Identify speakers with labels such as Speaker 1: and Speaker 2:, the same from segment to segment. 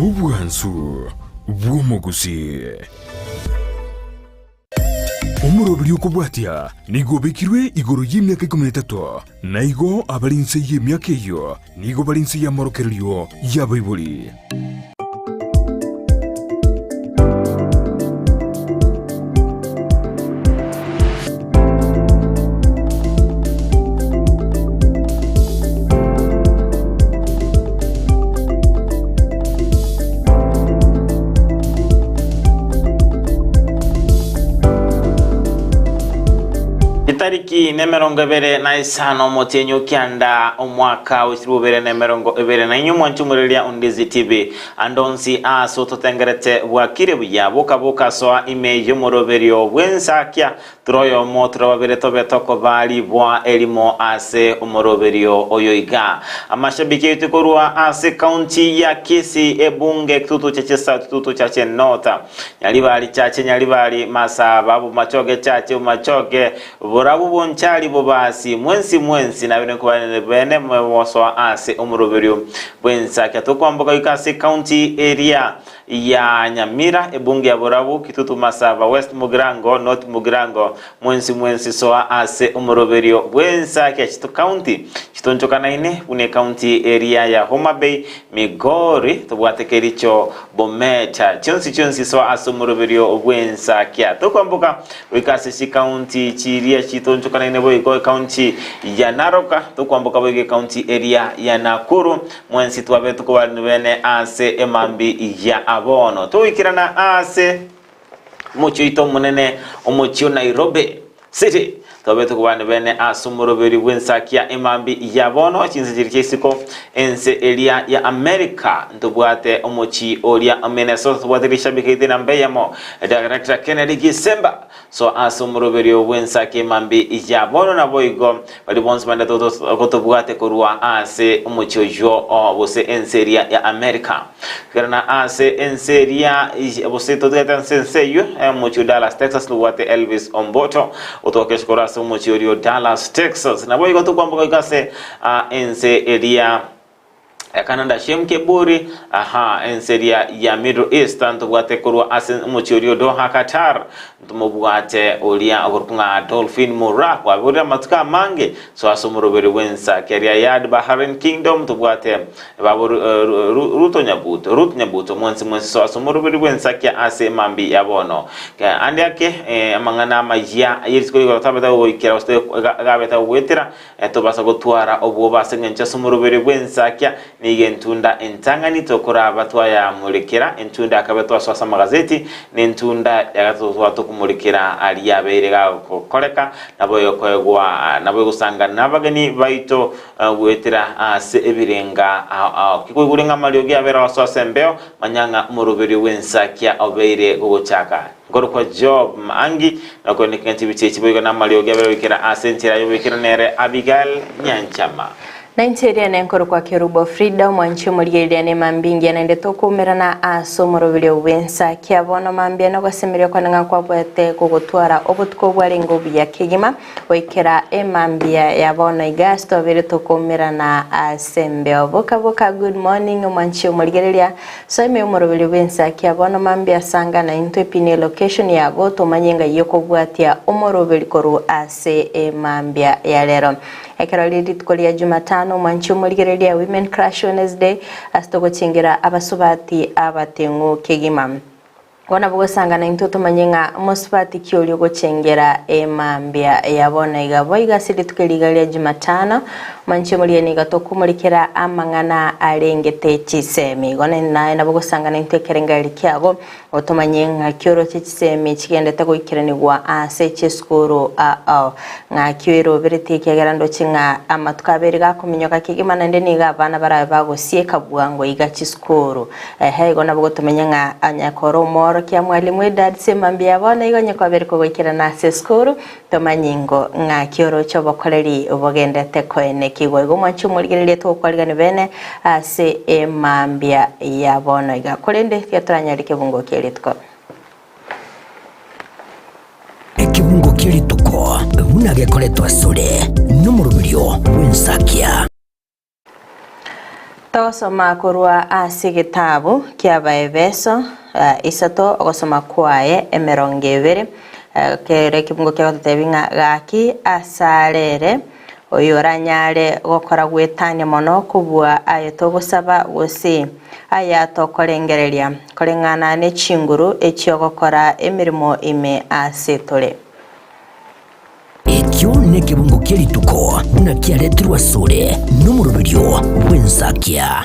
Speaker 1: Obwansu bw'omogusii. Omoroberi okobwatia nigo obekirwe igoro y'emiaka ikomi na etato, na igo abare inse y'emiaka eyio nigo bare inse y'amorokererio y'abaibori.
Speaker 2: Chitariki nemerongo ebere na isano omotienyi o kianda omwaka o chilifu ibere na emerongo ebere na inye omwanchi omoreria Ondizi TV ande onsi aase ototengerete bwakire buya boka boka soa ime y'omoroberio bw'ensakia Ture oyomo, ture babere tobe tokoba riboa erimo ase omoroberio oyo iga. Amashabiki aito korwa ase county ya Kisii, ebunge, Kitutu Chache South, Kitutu Chache North, Nyaribari Chache, Nyaribari, Masaba, Bomachoge Chache, Bomachoge, Borabu Bonchari, Bobasi, mwensi mwensi nabene nkobaenene bene mosoa ase omoroberio bw'ensakia. Tokwamboka goika ase county eria ya Nyamira, ebunge ya Borabu, Kitutu Masaba, West Mugirango, North Mugirango, mwensi mwensi soa ase omoroberio bw'ensakia chito county chitonchokanaine buna ecounty eria ya Homa Bay, Migori, tobwate Kericho, Bomet, chionsi chionsi soa ase omoroberio bw'ensakia. Tokwamboka goika ase chicounty chiria chitonchokanaine boigo ecounty ya Narok, tokwamboka boigo ecounty eria ya Nakuru, Mwensi twabe tokobarani bene ase emambi ya bono. Togoikerana ase omochie oito omonene, omochie o Nairobi City. Twabe tokobarani bene ase omoroberi bw'ensakia emambi ya bono, chinse chiria chia isiko, ense eria ya America. Ntobwate omochie oria o Minnesota, tobwate rishabiki rite namba eyemo, Director Kennedy Gisemba. So ase omoroberio bw'ensaki emambi ya bono naboigo baria bonsi bande gotobwate korwa ase omochie oyio o gose ense eria ya America. Kerana ase ense eria gose totugete ase ense eyio omochie o Dallas Texas tobwate Elvis Omboto otwakesha korwa ase omochie oria o Dallas Texas. Naboigo tokwamboka goika ase ense eria Canada Shem Keburi, aha, ense eria ya Middle East, ntobwate korwa ase omochie oria o Doha, Qatar, ntomobwate oria okorokwa ng'a Dolphin Murah, kwaborire amatuko amange, so ase omoroberi bw'ensa keria Riyadh, Bahrain Kingdom, tobwate babo Ruto Nyabuto, Ruth Nyabuto, mwensi mwensi so ase omoroberi bw'ensa kia ase mambi ya bono. Ande ake amang'ana amayia ye rituko rigoro tabete gogoikera gose gabete gogoetera, Tobasa gotwara obwoba ase engencho ase omoroberio bw'ensakia, nigo entunda entang'ani tokoraba twayamorekera, entunda ya kabere twasoa ase amagazeti, na entunda ya gatato twa tokomorekera aria abeire gagokoreka, nabo ekoegwa nabo egosangana nabageni baito goetera ase ebirenga ao ao. Kikoigure ng'a amariogi abere agosoa ase embeo, manya ng'a omoroberio bw'ensakia obeire gogochaka. Nkorokwa Job Maangi, na koeneka ng'a chibicha echi boigo namariogi abere goikera ase enchera y'oboikeranu nere Abigail Nyanchama.
Speaker 3: Na inche eria nenkorokwa Kerubo Frida, omwanchi omorigereria ne mambia engiya naende tokoumerana ase omoroberio bw'ensa kia bono mambia nogosemeria kwane ng'a kwabwate gogotwara obotuko bwarenge obuya kegima goikera emambia ya bono iga ase twabeire tokoumerana ase embeo boka boka good morning omwanchi omorigereria Soa ime y'omoroberio bw'ensakia bono mambia sanga naintwe pin elocation yago tomanye ng'ai okobwatia omoroberi korwa ase emambia ya rero. Ekero rire rituko ria Jumatano omwanchi omorigereria Women Crush Wednesday ase togochengera abasubati abateng'u kegima. Bono nabo gosanga naintwe tomanye ng'a mosubati ki oria ogochengera emambia ya bono iga. Boigo ase rituko eri iga ria Jumatano, manche moria nigo tokomorekera amang'ana arengete chisemi. Igo naye nabo gosanga naintwe ekerengererio kiago, otomanye ng'aki oroche chisemi chigendete goikeranigwa ase chisukuru ao. Ng'aki oeroberetie ekiagera ndoche ng'a amatuko abere gakominyoka kegima naende nigo abana barabe bagosieka bwango iga chisukuru. Ehe, igo nabo gotomenya ng'a onye kore omworokia mwalimu edadisi mambia bono igo onye kwabere kogoikerana ase esukuru, tomanye ingo ng'aki oroche obokoreri bogendete koenekigwa. Igo mwanche omorigererie togokwarigani bene ase emambia ya bono iga. Korende tiga toranyore ekebungo kia rituko.
Speaker 4: Ekebungo kia rituko buna gekoretwa asore nomoroberio bw'ensakia.
Speaker 3: Togosoma korwa ase egetabu ki'Abaefeso isato ogosoma kwaye emerongo ebere, kere ekebungo kiagototebia ng'a gaki asare ere oyoranyare gokora gwetania mono kobua aye togosaba gose aya tokorengereria, koreng'ana ne chinguru echi'ogokora emeremo ime ase tore.
Speaker 4: Ekio nekebungo kie rituko buna kiaretirwe asore nomoroberio bw'ensakia.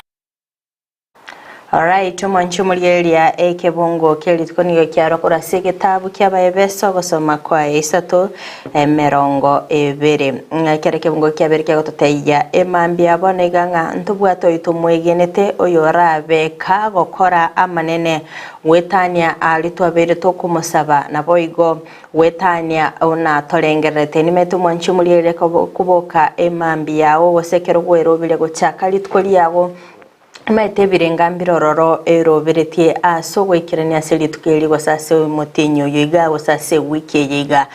Speaker 3: Alright, omwanchi omorigereria ekebungo kia rituko nigo kiarwa korwa ase egetabu ki'Abaefeso ogosoma kwaye isato emerongo ebere. Ng'a ekero ekebungo kiabere kiagototebia emambia bono iga ng'a ntobwate oyo tomwegenete oyorabe kagokora amanene goetania aria twabeire tokomosaba naboigo Gwetania buna torengererete. Nimanyete omwanchi omorigereria koboka emambia yao gose ekero gweroberia gochaka rituko riago. Nimanyete ebirenga mbire ororo eroberetie ase ogoikerania ase rituko eri gose ase omotienyi oyo iga gose ase ewiki eye iga.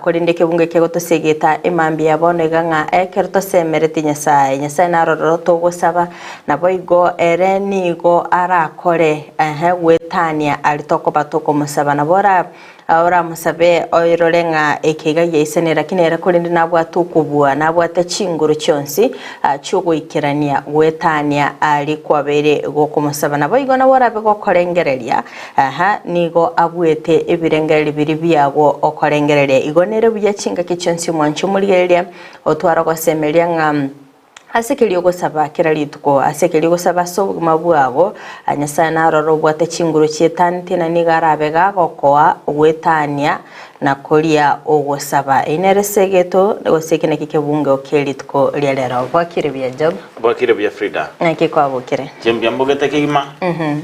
Speaker 3: Korende ekebungo eke gotosegeta emambia ya bono iga ng'a ekero tosemeretie Nyasae, Nyasae naro ororo togosaba, naboigo ere nigo arakore ehe gwetania aria tokoba tokomosaba. Nabo ora Oramosabe oirore ng'a ekeiga giaisane, lakini ere korende nabwate okobua, nabwate chinguru chionsi chi'ogoikerania goetania aria kwabeire gokomosaba. Naboigo nabo orabe gokorengereria, aha, nigo abuete ebirengererio biria biago okorengereria. Igo nere buya chingaki chionsi omwanche omorigereria, otware ogosemeria ng'a Ase keria ogosaba kera rituko, ase keria ogosaba ase obogima bwabo, Nyasae narore obwate chinguru chi'etaneti, na nigo arabe gagokoa goetania na koria ogosaba. Eyio nere esegeto, gose eke nakio ekebungeo kie rituko ria rero. Bwakire buya Job?
Speaker 2: Bwakire buya Frida.
Speaker 3: Naki kwabokire?
Speaker 2: Inche mbuya mbogete kegima,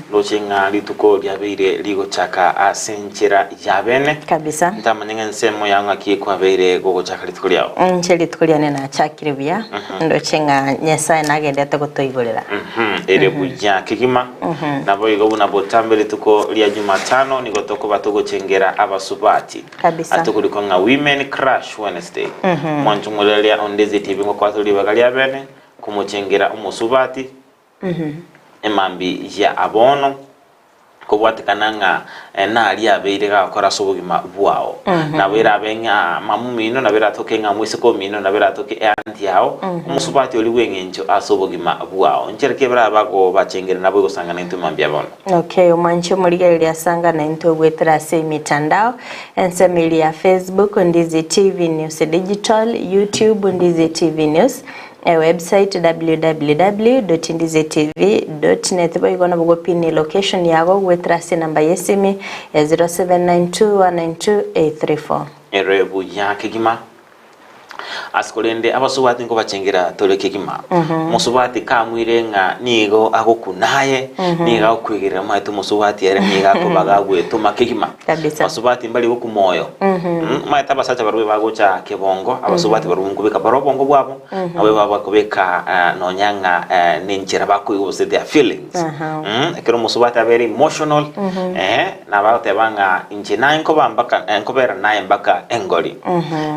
Speaker 2: ndoche ng'a rituko riabeire rigochaka ase enchera y'abene.
Speaker 3: Kabisa.
Speaker 2: Ntamanye ng'a ensemo yao ng'aki kwabeire gogochaka rituko riao.
Speaker 3: Inche rituko riane nachakire buya, ndoche ng'a Nyasae nagenderete gotoigorera.
Speaker 2: Ere buya kegima. Naboigo buna botambe rituko ria Jumatano nigo tokoba togochengera abasubati.
Speaker 3: Kabisa.
Speaker 2: Atokorikwa ng'a Women Crush Wednesday. Mwancho moreria onde ZTV ngokwata ribaga riabene komochengera omosubati emambi ya abono kobwatekana ng'a naria abeire gagokora ase obogima bwao. Nabo erabe ng'a mama omino, nabo eratoke ng'a moiseke omino, nabo eratoke eanti yao, omosubati oria bw'eng'encho ase obogima bwao. Nchera ki barabe bagobachengera nabo egosangana intwe mambia bono?
Speaker 3: Okay, omwanche omorigereria asangane intwe goetera ase emitandao, ensemo eria ya Facebook, Ndizi TV News Digital, YouTube, Ndizi TV News, Ewebsite www.ndiztv.net boigo nabo gopini location yago goetera ase enamba y'esimi ya 0792192834.
Speaker 2: Ere buya kegima. Ase korende abasubati nkobachengera tore kegima. Omosubati kamoire ng'a nigo agokuna aye, nigo agokwegerera omanyete omosubati ere nigo akoba gagwetoma kegima.
Speaker 3: Kabisa.
Speaker 2: Abasubati mbari gokuma oyo. Omanyete abasacha barobwo bagocha kebongo, abasubati barobwo nkobeka bare obongo bwabo, nabo baba bakobeka nonya ng'a nenchera bakoigwa gose their feelings. Ekero omosubati abeire emotional, nabo agoteba ng'a inche naye nkoba mpaka nkobera naye mpaka engori.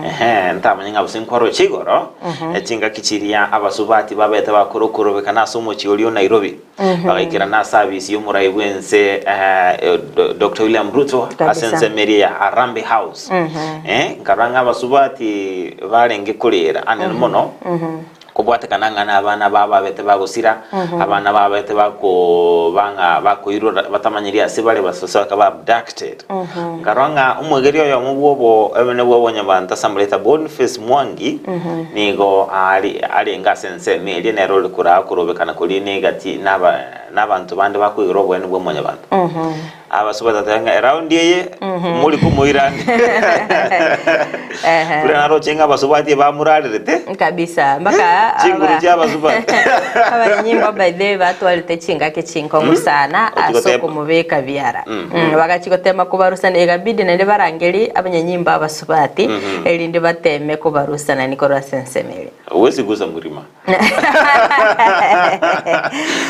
Speaker 2: Ehe, ntamanye ng'a gose nkwaroche igoro, chingaki chiria abasubati babete bakora okorobekana ase omochie oria o Nairobi. Bagaikerana ase abisi y'omorai bw'ense Doctor William Ruto ase
Speaker 3: Kabisa.
Speaker 2: ensemo eria ya Harambee House. Nkarora ng'a abasubati barenge korera anene mono kobwatekana ng'a na abana babo babete bagosira, abana babete bakoba ng'a bakoirora batamanyiri ase bare basose bakaba abducted. Nkarora ng'a omwegeri oyomo bw'obo ebene bw'obonyabanto ase amarieta Boniface Mwangi nigo ari arenge ase ensemo eria nere ore koraa korobekana koria negati nabanto bande bakoigora oboene bwa mwanyabanto. Abasubati batateba ng'a eraundi eye mori komoirania. Buna naroche ng'a abasubati ebamorarerete.
Speaker 3: Kabisa mpaka
Speaker 2: Chinguru chia abasubati.
Speaker 3: Abanyanyimbo by the way batwarete chingaki chinkong'u sana ase
Speaker 2: Ochigoteba.
Speaker 3: okomobeka biara. Bagachia gotema kobarusana egabidi naende barangeri abanyanyimbo abasubati erinde bateme kobarusanani korwa ase ensemo eria.
Speaker 2: Huwezi gusa mlima.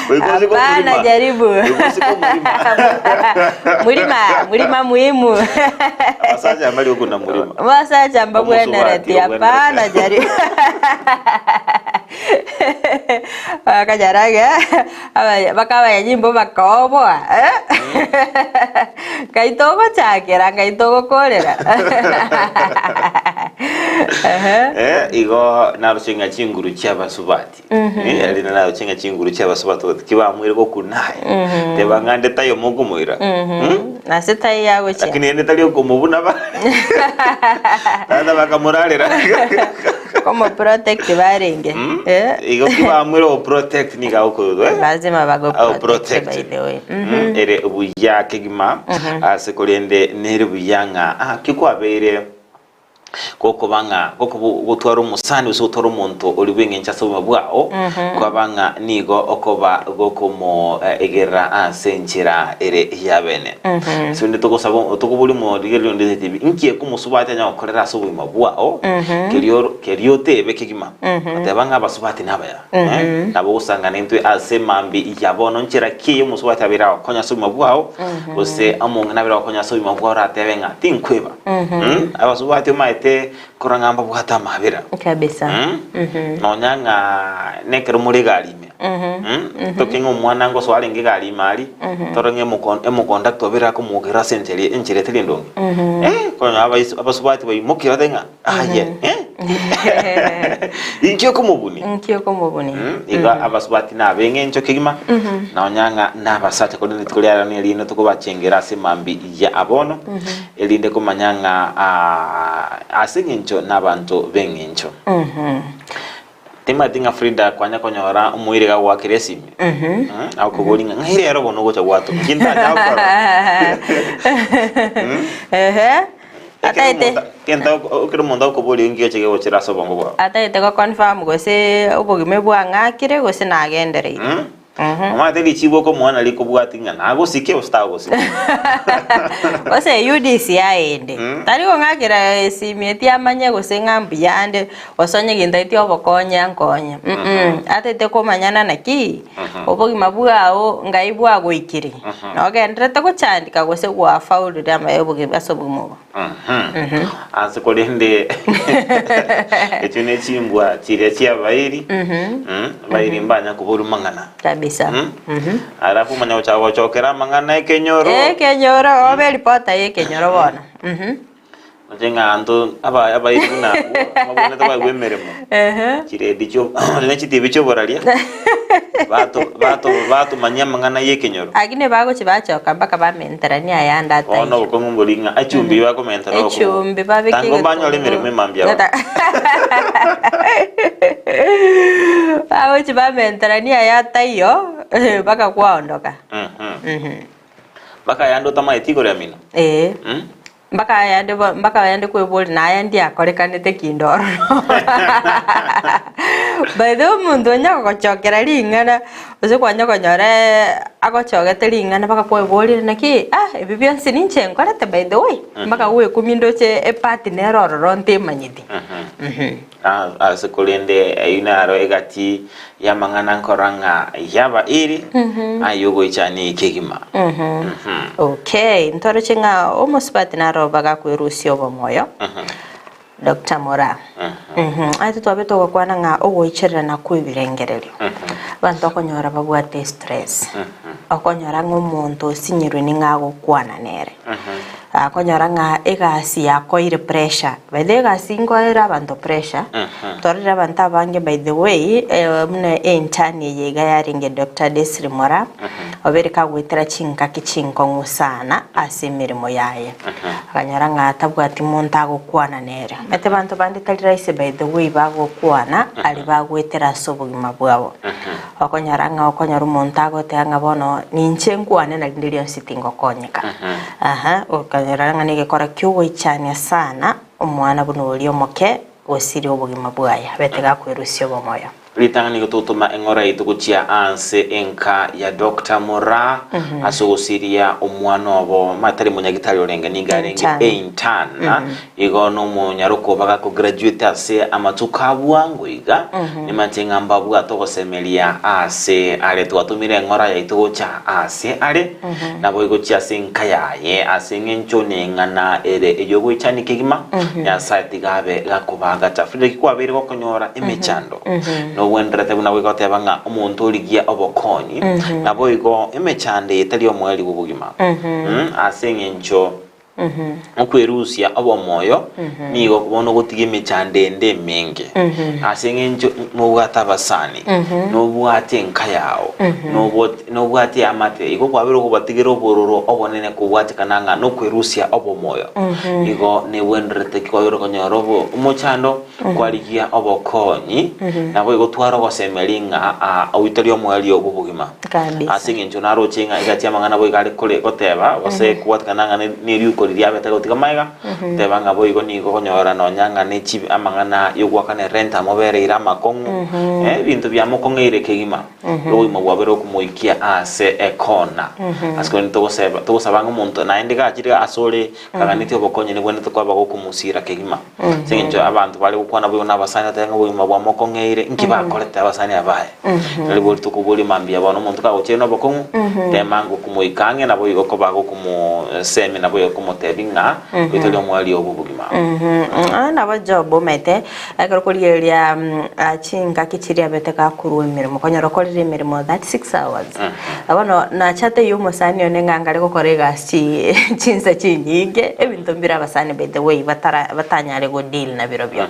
Speaker 2: Huwezi kwa
Speaker 3: Hapana,
Speaker 2: mlima.
Speaker 3: jaribu.
Speaker 2: Huwezi kwa mlima.
Speaker 3: Mulima, mulima muhimu.
Speaker 2: Abasacha mbari okuna mlima.
Speaker 3: Basacha mbabwenereti
Speaker 2: Omusubati
Speaker 3: hapana
Speaker 2: obwenerete.
Speaker 3: jaribu. Bakanyora ng'a abaya mpaka abanyanyimbo bakaoboa eh, ngai togochakera ngai togokorera ehe.
Speaker 2: Eh, igo naroche ng'a chinguru chi'abasubati Eh, erinde naroche ng'a chinguru chi'abasubati goti kibamoire gokuna aye teba ng'a nde taiyo mokomoira Mm?
Speaker 3: Nase taiyo agochia.
Speaker 2: Lakini ende tari okomobuna ba tata bakamorarera
Speaker 3: Komo protect barenge.
Speaker 2: Mm?
Speaker 3: Eh.
Speaker 2: Igo kibamoire go protect niga agokorwa eh?
Speaker 3: Lazima bago
Speaker 2: Ago
Speaker 3: protect
Speaker 2: protect.
Speaker 3: by the way.
Speaker 2: Mm, ere buya kegima ase korende nere buya ng'a ah, ki kwabeire Gokoba ng'a gotwara omosani gose gotwara omonto oria bw'engencho ase obogima bwao, kwaba ng'a nigo okoba gokomoegerera ase enchera ere y'abene. Ase rende togosaba tokoboria omorigereria onde ase inki ekomosubati anya gokorera ase obogima bwao, kerio kerio otebe kegima, oteba ng'a abasubati nabaya. Nabo ogosangana intwe ase mambia ya bono nchera ki omosubati abeire agokonya ase obogima bwao, gose omong'ina abeire agokonya ase obogima bwao oratebe ng'a tinkweba. Abasubati omaete korora ng'a mbabwate amabera.
Speaker 3: Kabisa.
Speaker 2: Nonya ng'a nekero more egari ime. Toke ng'a omwana ngosoa arenge egari ime aria, tore ng'a emoko emokondakta obeire akomokerera ase enchera enchera etari endonge. Konya abaiso abasubati baimokire batebe ng'a aye inki okomobuni?
Speaker 3: Inki okomobuni?
Speaker 2: Igo abasubati nabe eng'encho kegima, nonya ng'a nabasacha korende rituko riarero nerinde tokobachengera ase mambia ya bono. Erinde komanya ng'a ase engencho nabanto b'engencho. Timanyeti ng'a Frida kwanya konyora omoiri gagoakera esimi agokoboria ng'a ng'ai rero bono ogocha gwatoma inki ntanya gokora.
Speaker 3: Ehe. Ataete
Speaker 2: Ekero omonto agokoboria inki geche gegochera ase obongo bwao.
Speaker 3: Ataete go confirm gose obogima bwang'akire gose nagendereire.
Speaker 2: Omanyete richibu okomoa nari rikobwati ng'a nagosike gose tagogosika.
Speaker 3: Gose UDC aende. Tari kong'akera esimi eti amanye gose ng'a mbuya ande, gose onye gento eti obokonye ankonye. Atete komanyana naki, obogima bwao ngai bwagoikire, nogenderete gochandika gose gwafaulire amaye obogima ase obogima obo.
Speaker 2: Ase korende echio ne chimbwa chiria chi'abairi, abairi mbanya koborwa mang'ana.
Speaker 3: Kabisa.
Speaker 2: Alafu omanya gochaka gochokera amang'ana ekenyoro.
Speaker 3: Ekenyoro, obe ripota y'ekenyoro bono.
Speaker 2: Oche ng'a anto aba- abairi buna abwo, babwenerete baegwe emeremo. Chiredi chio ne chitibi chioboraria, bato bato batomanyia amang'ana y'ekenyoro.
Speaker 3: Lakini bagochia bachoka mpaka bamenterania ayande ataiyo.
Speaker 2: Bono obokong'u mbori ng'a echumbi bakomentera obokong'u.
Speaker 3: Echumbi babeke
Speaker 2: Tango mbanyore emeremo emambia aba.
Speaker 3: Bagochia bamenterania aya ataiyo mpaka kwaondoka.
Speaker 2: Mpaka ayande otamaeti igoro ya mino.
Speaker 3: Ee. Mpaka ayande bo mpaka ayande kweboria naye ndiakorekanete kinde ororo. By the way omonto onye gogochokera ring'ana gose kwanya konyora agochogete ring'ana mpaka kweborire naki ah ebi bionsi ninche nkorete by the way mpaka gwekumia ndoche epart nere ororo ntemanyeti.
Speaker 2: Ase korende eyio naro egati y'amang'ana nkorora ng'a yaba ere ay'ogoichania ekegima.
Speaker 3: Okay, ntoroche ng'a omosubati naro bagakwerusia obomoyo. Doctor Moraa. Aye twabe togokwana ng'a ogoichererana kw'ebirengererio. Abanto okonyora babwate stress. Okonyora ng'a omonto osinyirwe ning'o agokwana nere. Akonyora ng'a egasi yakoire pressure, by the way egasi nkoere abanto pressure, twarorire abanto abange by the way buna entern eye iga yarenge Doctor Desri Moraa, obeire kagoetera chingaki chinkong'u sana ase emeremo yaye. Akanyora ng'a tabwati monto agokwana nere. Omanyete abanto bande tari rahisi by the way bagokwana aria bagoetera ase obogima bwabo. Okonyora ng'a okonyora omonto agoteba ng'a bono ninche nkwane na rinde rionsi tingokonyeka. Aha, okanyora ng'a negekora ki'ogoichania sana omwana buna oria omoke gosiria obogima bwaye, abete gakwerusia obomoyo.
Speaker 2: Ritang'ani nigo togotoma eng'ora yaito gochia anse enka ya Doctor Moraa ase ogosiria omwana obo ma tari monyagitari orenge nigo arenge
Speaker 3: Intern.
Speaker 2: intern Igo nomonyaroko bagakograduate ase amatuko a bwango iga, nimanche ng'a mbabwate ogosemeria aase are. Twatomire eng'ora yaito gocha aase are, naboigo gochia ase enka yaye, ase eng'encho neng'ana ere ey'ogoichania kegima, Nyasae tiga abe gakobaagacha. Frida, ki kwabeire gokonyora emechando? Nobwenerete buna goika goteba ng'a omonto origia obokonyi, naboigo emechando eye tari omoerio bw'obogima. Ase eng'encho okwerusia obomoyo nigo bono ogotiga emechando ende emenge. Ase eng'encho nobwate abasani, nobwate enka yao, nobwate eamate, igo kwabera okobatigera obororo obonene kobwatekana ng'a nokwerusia obomoyo. Igo nebwenerete ki kwabera okonyora omochando Kwarigia obokonyi, naboigo tware ogosemeria ng'a aa oitari omoerio bw'obogima.
Speaker 3: Kabisa.
Speaker 2: Ase eng'encho naroche ng'a egati y'amang'ana boigo are kore goteba, gose kobwatekana ng'a ne- neriuko riria abete gotiga magega, goteba ng'a boigo nigo okonyora nonya ng'a ne chi amang'ana y'ogoakana erent amobereire amakong'u, ebinto biamokong'eire kegima, obogima bwabere okomoikia ase ekona. Ase korende togoseba togosaba ng'a omonto naende gachire asore Kaganetie obokonyi nibwenerete kwaba gokomosiira kegima. Ase engencho abanto bare gokwana boigo nabasani batebe ng'a obogima bwamokong'eire, inki bakorete abasani abaye? Nari bori tokoboria mambia bono omonto kagochire nobokong'u, tema ngokomoika ang'e naboigo koba gokomosemia naboigo komotebia ng'a oyo tari omoerio bw'obogima.
Speaker 3: Oyo nabo Job omanyete, ekero okorigereria chingaki chiria abete gakorwa emeremo, okonyora okorire emeremo 36 hours. Bono nachate eywo omosani one ng'a ngare gokora egasi chinsa chinyinge, ebinto mbire abasani by the way batara batanyare go deal nabirobio.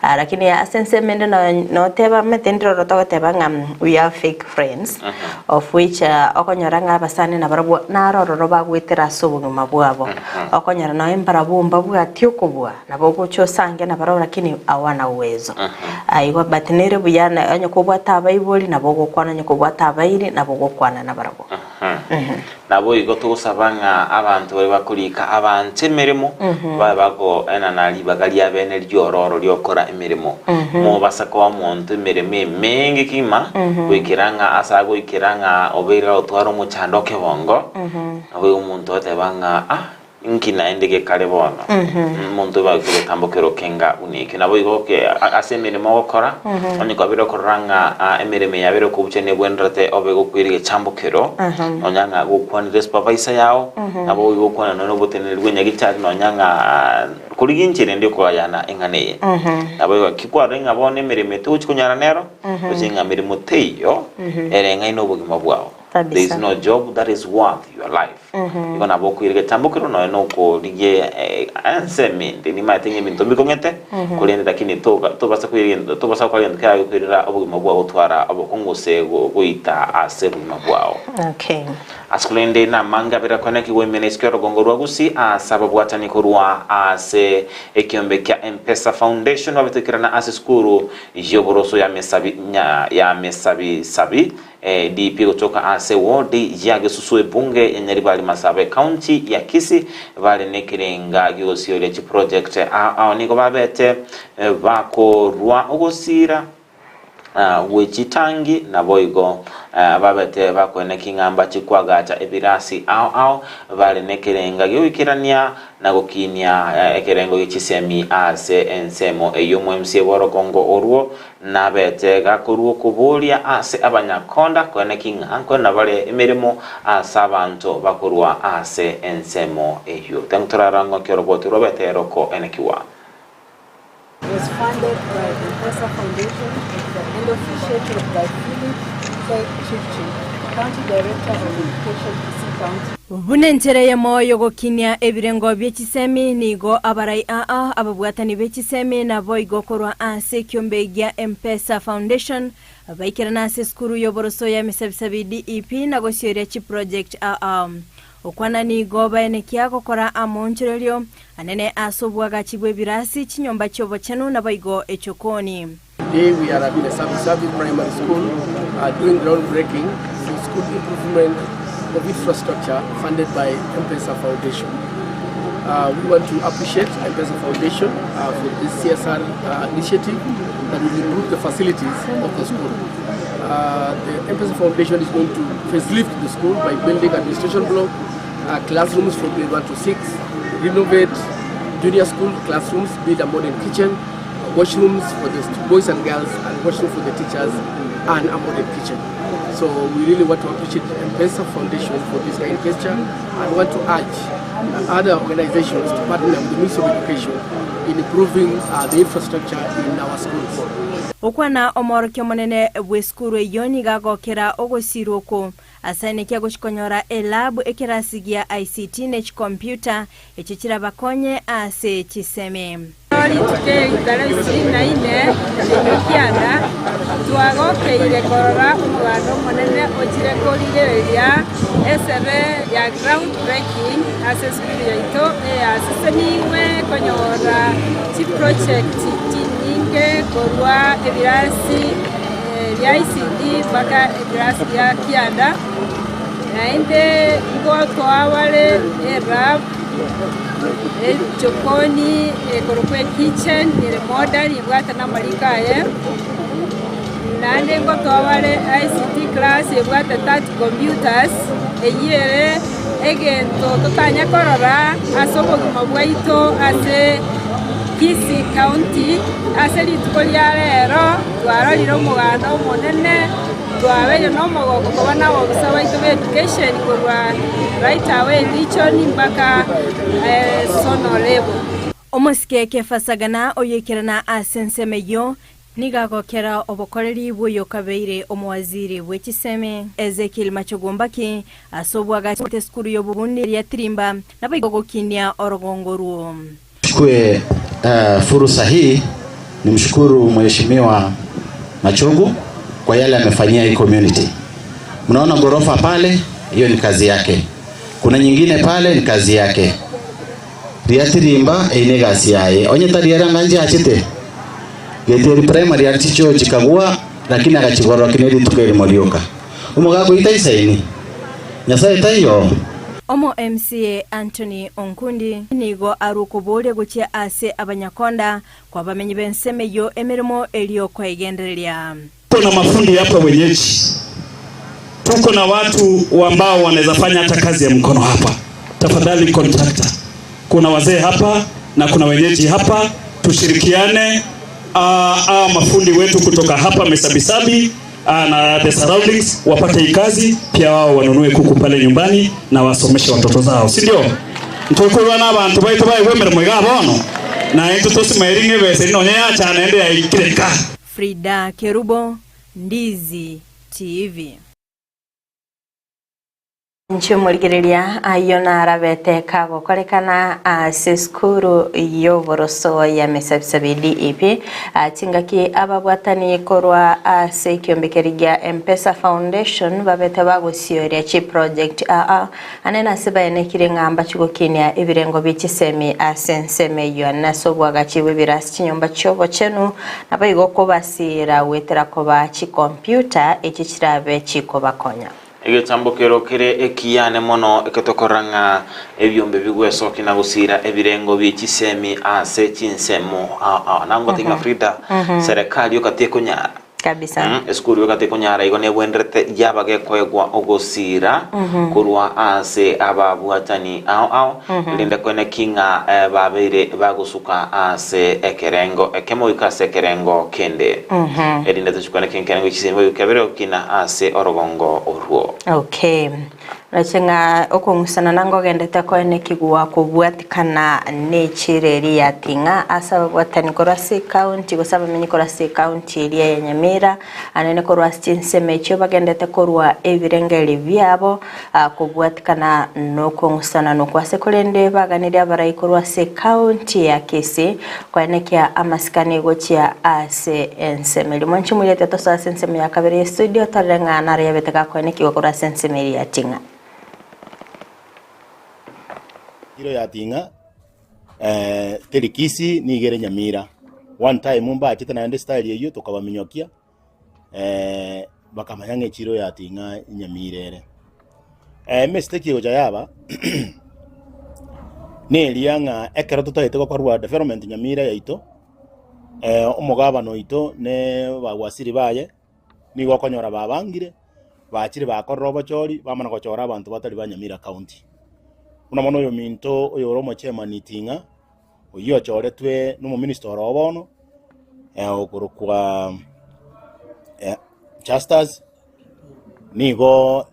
Speaker 3: Lakini ase ensemo ende noteba omanyete ndire oro togoteba ng'a we have fake friends, of which okonyora ng'a abasani nabarabwo naro ororo bagoetera ase obogima bwabo. Okonyora nonye mbarabwo mbabwati okobua, nabo ogocha osange nabarabwo lakini hawana uwezo. Igo but nere buya na onye kobwate abaibori nabo ogokwana onye kobwate abairi nabo ogokwana nabarabwo.
Speaker 2: Naboigo togosaba ng'a abanto baria bakorika abanto emeremo babe bakoenana ribaga riabene riororo riokora emeremo. Mobasa koa omonto emeremo emenge kegima goikera ng'a ase agoikera ng'a obeire agotwara omochando okebongo, naboigo omonto oteba ng'a ah Inki naende gekare bono? Omonto oyo agokira egetambo keroke enga buna ekio. Naboigo ase emeremo ogokora, onye kwabire okorora ng'a emeremo eye yabere okobucha nebwenerete obe gokwira egechambo kero, nonya ng'a gokwanire supervisor yao, nabo igo gokwana nonya oboteneneri bw'enyagitari nonya ng'a korigia enchera ende yokogayana eng'ana eye. Naboigo ki kwarora ng'a bono emeremo eye togochi konyara nero, gose ng'a meremo teiyo ereng'aine obogima bwao. There is
Speaker 3: Kabisa.
Speaker 2: no job that is worth your life. Igo nabo okoira egetambo keria nonya nokorigia ensemo ende nimaete ng'a ebinto mbikong'ete korende lakini toga tobasa koira egento tobasa gokora egento keragokoirera obogima bwao gotwara obokong'u gose goita ase obogima bwao.
Speaker 3: Okay.
Speaker 2: Ase korende namange abere akoenekigwa ime nesiko y'orogongo rwa Gusii ase ababwatani korwa ase ekiombe kia M-Pesa Foundation babetoikerana ase esukuru y'oboroso ya mesabi ya mesabisabi DP gotoka ase ward ya Gesusu ebunge ya Nyaribari Masaba ecounty ya Kisii bare nekerenga giogosioria chiproject ao ao nigo babete bakorwa ogosira gwe chitangi naboigo babete bakoeneki ng'a mbache kwagacha ebirasi ao ao bare nekerenga giogoikerania na gokinia ekerengo gie chisemi ase ensemo eyio MCA bw'orogongo orwo Nabete gakorua okoboria ase abanyakonda koeneki ng'a nkoenena bare emeremo ase abanto bakorua ase ensemo eyio. Tang torara ng'oki oroboti rwabete rokoenekigwa.
Speaker 5: Was funded by M-Pesa Foundation and officiated by Philip K. Chirchir, County Director of Education, Kisii County.
Speaker 6: Buna enchera eyemo y'ogokinia ebirengo bie chisemi, nigo abarai aa ababwatani be chisemi naboigo korwa ase ekiombe gia M-Pesa Foundation baikerana ase esukuru y'oboroso ya Emesabisabi DEP na gosioria chiproject aa. Okwana nigo baenekia gokora amoonchorerio anene ase obwagachi bw'ebirasi, chinyomba chi'obochenu naboigo echokoni.
Speaker 7: Today we are at Mesabisabi Primary School doing ground breaking for school improvement of infrastructure funded by M-Pesa Foundation. We want to appreciate M-Pesa Foundation for this CSR initiative that will improve the facilities of the school. The M-Pesa Foundation is going to facelift the school by building administration block, classrooms from grade 1 to 6, renovate junior school classrooms, build a modern kitchen, washrooms for the boys and girls and washroom for the teachers and a modern kitchen. So we really want to appreciate M-Pesa Foundation for this kind gesture and want to urge other organizations to partner with the Ministry of Education in improving uh, the infrastructure in our schools.
Speaker 6: Gokwana omoorokia omonene bw'esukuru eyio nigo agokera ogosirwa okwo Asaeneki agochia konyora elabu, ekerasi gia ICT ne chikompiuta echio chirabakonye ase chisemi.
Speaker 8: Rituko eri tarehe ishirini na ine erio kianda, twagokeire korora omoganda omonene ochire korigereria esebe ya ground breaking ase esukuru yaito eyasesenigwe konyora chiproject chinyinge korwa ebirasi Bia ICD mpaka eclass ya kianda, naende ngotoa bare elab, echokoni ekorokwa ekitchen ere modern ebwate na amariko aye, naende ngotoa bare ICT class ebwate 30 computers, eyio ere egento totanya korora ase obogima bwaito ase Kisii County ase rituko ria rero. Twarorire omoganda omonene, twabeire nomogoko koba nabobisa baito b'education korwa right away region mpaka zonal level.
Speaker 6: Omosike Kefa Sagana oyoikerana ase ensemo eyio nigo agokera obokoreri bw'oyokabeire omowaziri bwe chisemi Ezekiel Machogu Mbaki ase obwagachi esukuru y'obobundi eria Tirimba naboigo gokinia orogongo orwo.
Speaker 9: Chukue fursa hii nimshukuru Mheshimiwa Machogu kwa yale amefanyia hii community. Mnaona ghorofa pale, hiyo ni kazi yake. Kuna nyingine pale ni kazi yake. Riatirimba eine gasi yaye. Onye tari era nganje achete. Getieri primary arichicho chikagua lakini akachigorora kine rituko erimo rioka. Omogaka oito aisaini. Nyasaye taiyo.
Speaker 6: Omo MCA Anthony Onkundi nigo arwe okoboria gochia ase abanyakonda kw'abamenyi b'ensemo eyio emeremo erio koegendereria.
Speaker 10: Tuko na mafundi hapa wenyeji, tuko na watu ambao wanaweza fanya hata kazi ya mkono hapa. Tafadhali contractor, kuna wazee hapa na kuna wenyeji hapa, tushirikiane. Uh, mafundi wetu kutoka hapa Mesabisabi na the surroundings wapate hii kazi pia, wao wanunue kuku pale nyumbani na wasomeshe watoto zao, si ndio? Ntukurwa na abantu baitu baigwe emirimo iga bono na intwe tosimaeri ng'a ebesa eri nonya yachana ende yaikire nka.
Speaker 6: Frida Kerubo, Ndizi TV.
Speaker 3: Inche omorigereria ayio narabete kagokorekana ase esukuru y'oboroso ya Mesabisabi DEP chingaki ababwatani korwa ase ekiombekeri gia Mpesa Foundation babete bagosioria chiproject aa ane nase baenekire ng'a mbachigokinia ebirengo bie chisemi ase ensemo eyio ane ase obwagachi bw'ebirasi chinyomba chi'obochenu naboigo kobasiira goetera koba chikompiuta echi chirabe chikobakonya.
Speaker 2: Egetambokero kere ekiane mono eketokorora ng'a ebiombe bigwesokia na gosiira ebirengo bie chisemi ase chinsemo ao ao. Nangotebia ng'a Frida, serikali yoka tekonyara.
Speaker 3: Kabisa.
Speaker 2: Mm, esukuru yoka tekonyara igo nebwenerete yaba gekoegwa ogosiira korwa ase ababwatani ao ao, erinde koeneki ng'a eh, babeire bagosuka ase ekerengo ekemo goika ase ekerengo kende. Erinde tochikwane ki nkerengo chisembe goika kebere gokina ase orogongo orwo.
Speaker 3: Okay. Roche ng'a okong'usana nangogendete koenekigwa kobwatikana nechira eria ya Ting'a ase ababwatani korwa ase ecounty gose abamenyi korwa ase ecounty eria ya Nyamira anene korwa ase chinsemo echio bagendete korwa ebirengeri biabo kobwatikana nokong'usana nokwo ase korende baganirie abarai korwa ase ecounty ya Kisii Koenekia amasikani gochia ase ensemo eria. Mwanche moirete tosoe ase ensemo ya kabere ye studio torore ng'a naro yabete gakoenekigwa korwa ase ensemo eria ya Ting'a.
Speaker 11: Iro ya Ting'a eh, teri Kisii nigo ere Nyamira. One time mbachete naende style eyio tokabaminyokia eh, bakamanya ng'a echiro ya Ting'a Nyamira ere. Eh, emistake egocha yaba neria ng'a ekero totagete gokorwa development Nyamira yaito, omogabana oito ne abawaziri baye, nigo okonyora babangire, bachire bakorire obochori, bamana gochora abanto batari ba Nyamira county. Buna bono oyominto oyore omochairman Ting'a, oyio ochoretwe na omominister oro bono, okorokwa Justus. Nigo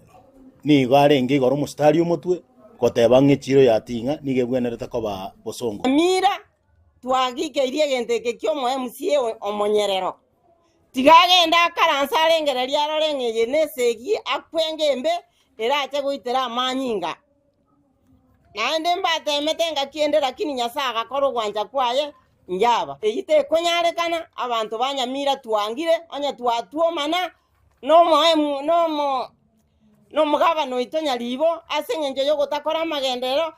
Speaker 11: nigo arenge igoro omositari omotwe, goteba ng'a echiro ya Ting'a nigo ebwenerete koba bosongo.
Speaker 12: Nyamira twagikeirie egento eke ki'omoe MCA omonyerero. Tiga agende akaranse arengererie arore ng'a eye nesegi akwenge embe erache goitera amanyinga. Naende mbateemete engaki ende lakini Nyasae agakora ogwancha kwaye injaba. Eyio tekonyarekana, abanto ba Nyamira twangire, onye twatwomana nomoemu nomo nomogabana oito nyaribo ase engencho y'ogotakora amagenderero,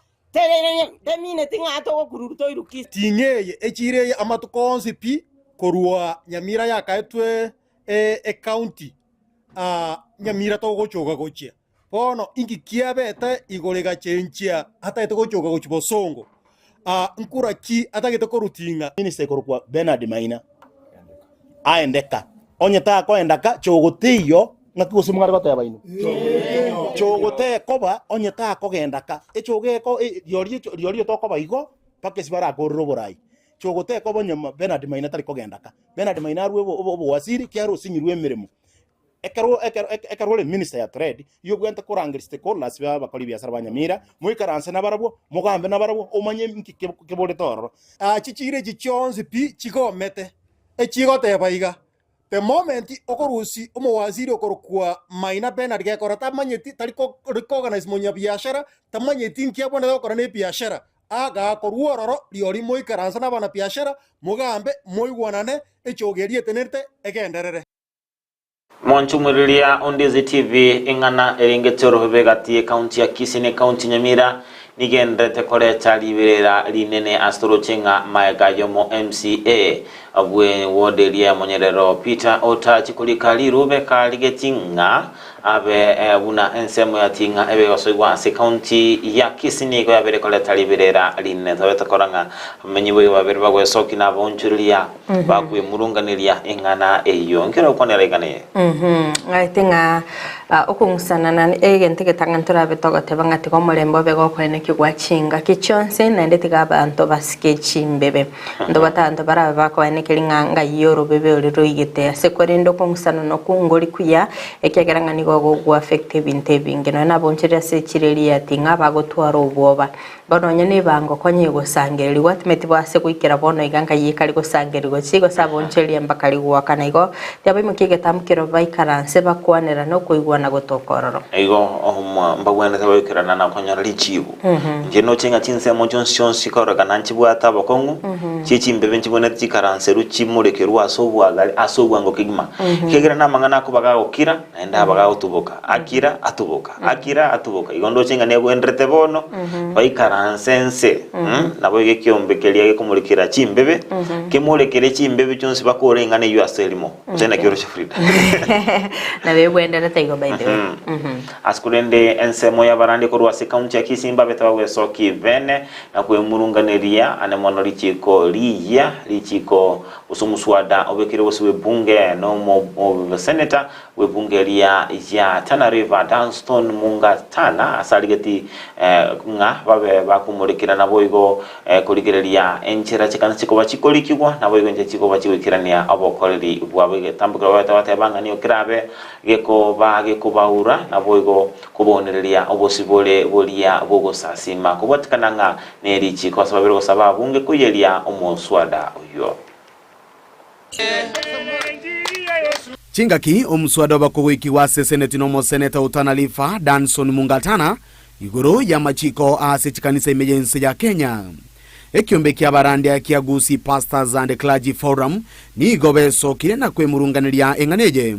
Speaker 12: temineti ng'a togokururwa toiruki.
Speaker 13: Ting'a eye echiro eye amatuko onsi pi korwa Nyamira yakaetwe ecounty Nyamira togochoka gochia. Bono inki kiabete igoro egachenchia atagete gochoka gochia bosongo? Nkura ki atagete koruting'a?
Speaker 11: Minister ekorokwa Bernard Maina aendeka onye takoendaka chogo teiyo ng'aki gose mware goteba inwe chogo tekoba onye takogenda ka echogo eko riorio riorio tokoba igo mpaka ase barakorere oborai chogo tekoba onye Bernard Maina tari kogenda ka Bernard Maina arwe obowaziri kiaro osinyirwe emeremo Ekero ekero ekero ore minister ya trade, igo obwenerete korangeria stakeholders ba abakori ebiasara ba Nyamira, moikaranse nabarabwo, mogambe nabarabwo, omanye nki keborete ororo.
Speaker 13: Chichiira echi chionsi pi chigomete, echigoteba iga, The moment okorusia omowaziri okorokwa Maina Bernard gekora tamanyeti tari ko recognize monyabiashara, tamanyeti nki abwenerete gokora na ebiashara, agakorwa ororo rirorio moikaranse na abanabiashara, mogambe, moigwanane, echogo eria etenerete egenderere.
Speaker 2: Monchumuriria Ondizi TV ing'ana eringete orobebe gati y'ekaunti ya Kisii na ekaunti ya Nyamira nigenderete koreta riberera rinene ase toroche ng'a maega y'omo MCA bwe ward eria ya Monyerero Peter Otachi korika rirube karigeti ng'a abe buna ensemo ya Ting'a ebe egosoigwa ase ekaunti ya Kisii nigo yabere koreta riberera rinene tobe tokora ng'a abamenyi boigo babere bagwesoki na abaonchoreria Bakwemurunganeria eng'ana eyio. Nkere gokwanera igana eye.
Speaker 3: Ng'aete ng'a okong'usanana egento egetang'ani torabe togoteba ng'a tiga omorembe obe gokoenekigwa gwa chingaki chionsi naende tiga abanto basike chimbebe. Ntobwate abanto barabe bakoenekeria ng'a ng'ai orobebe ore roigete ase korende okong'usanana okwo ngori kuya ekiagera ng'a nigo gogoaffect ebinto ebinge. Nonya nabonchorire ase chireri ati ng'a bagotwara obwoba. Bono onye nebango konya egosangererigwa, timeti bo ase goikera bono iga nkai ekare gosangererigwa chi, gose abonchoreria mbakare goakana. Igo tiabaimokia egetambo keria baikaranse bakwanerane okoigwana gotoka ororo.
Speaker 2: Igo mbagwenerete goikerana na konyora richibu. Inche noche ng'a chinsemo chionsi chionsi chikororekana nchibwate abakong'u, chie chimbebe nchibwenerete chikaranserwe chimorekerwe ase obwagare ase obwango kegima. Ekiagera namang'ana akoba gagokira, naende aba gagotuboka, akira atuboka. Akira atuboka. Igo ndoche ng'a negwenderete bono, baikaranse ense, naboigo ekiombe keria gekomorikera chimbebe, kemorekere chimbebe chionsi bakore ing'ana eyio ase erimo. Gose naki oroche Frida?
Speaker 3: Nabo egwenderete igo by the way.
Speaker 2: Ase korende ensemo y'abarandi korwa ase ekaunti ya Kisii mbabete bagwesokia bene na kwemurunganeria ane mono richiiko riyia richiiko gose omuswada obekire gose bw'ebunge na omo senator Bw'ebunge eria ya Tana River, Dunstan Munga Tana, ase arigeti ng'a babe bakomorekera naboigo korigereria enchera chikanisa chikoba chikorikigwa, naboigo enchera chikoba chigoikerania obokoreri bwabo. Egetambo keria babete bateba ng'a nigo kerabe gekoba gekobaura, naboigo kobaonereria obosibore boria bw'ogosasima, kobwatikana ng'a nerichiko ase babere gosaba abunge koiyeria omoswada oyio.
Speaker 14: Chingaki omuswada obakogoikigwa ase eseneti nomoseneta o Tana River, Danson Mungatana, igoro y'amachiko ase chikanisa ime y'ense ya Kenya. Ekiombe ki'abarandia kia Gusii Pastors and Clergy Forum nigo besokire na kwemurunganeria eng'ana eye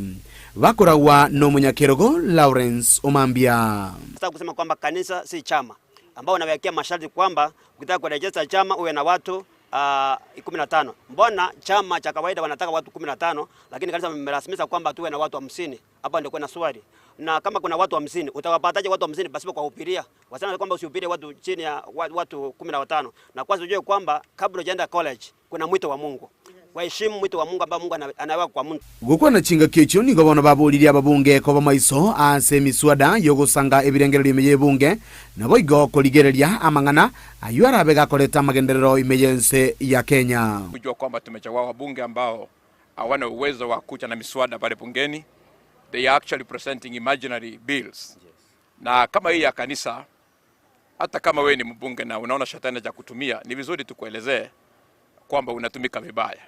Speaker 14: bakoragwa nomonyakerogo Lawrence Omambia.
Speaker 15: Nataka kusema kwamba kanisa si chama ambao wanawekea masharti kwamba ukitaka kurejesta chama uwe na watu 15. Mbona chama cha kawaida wanataka watu 15, lakini kanisa mmerasimisha kwamba tuwe na watu 50. Hapa ndio kuna swali. Na kama kuna watu 50, utawapataje watu 50 pasipo kuwahubiria? Wasema kwamba usihubirie watu chini ya watu 15. Na kwanza ujue kwamba kabla hujaenda college kuna mwito wa Mungu. Waheshimu mwito wa Mungu ambao Mungu anaweka kwa mtu.
Speaker 14: Gokwana chingaki echio nigo bono baboririe ababunge koba maiso ase emiswada y'ogosanga ebirengererio ime y'ebunge, naboigo korigereria amang'ana ayio arabe gakoreta amagenderero ime y'ense ya Kenya.
Speaker 16: Kujua kwamba tumechagua wabunge ambao hawana uwezo wa kuja na miswada pale bungeni. They are actually presenting imaginary bills. Na kama hii ya kanisa, hata kama wewe ni mbunge na unaona shetani hajakutumia, ni vizuri tukuelezee kwamba unatumika vibaya.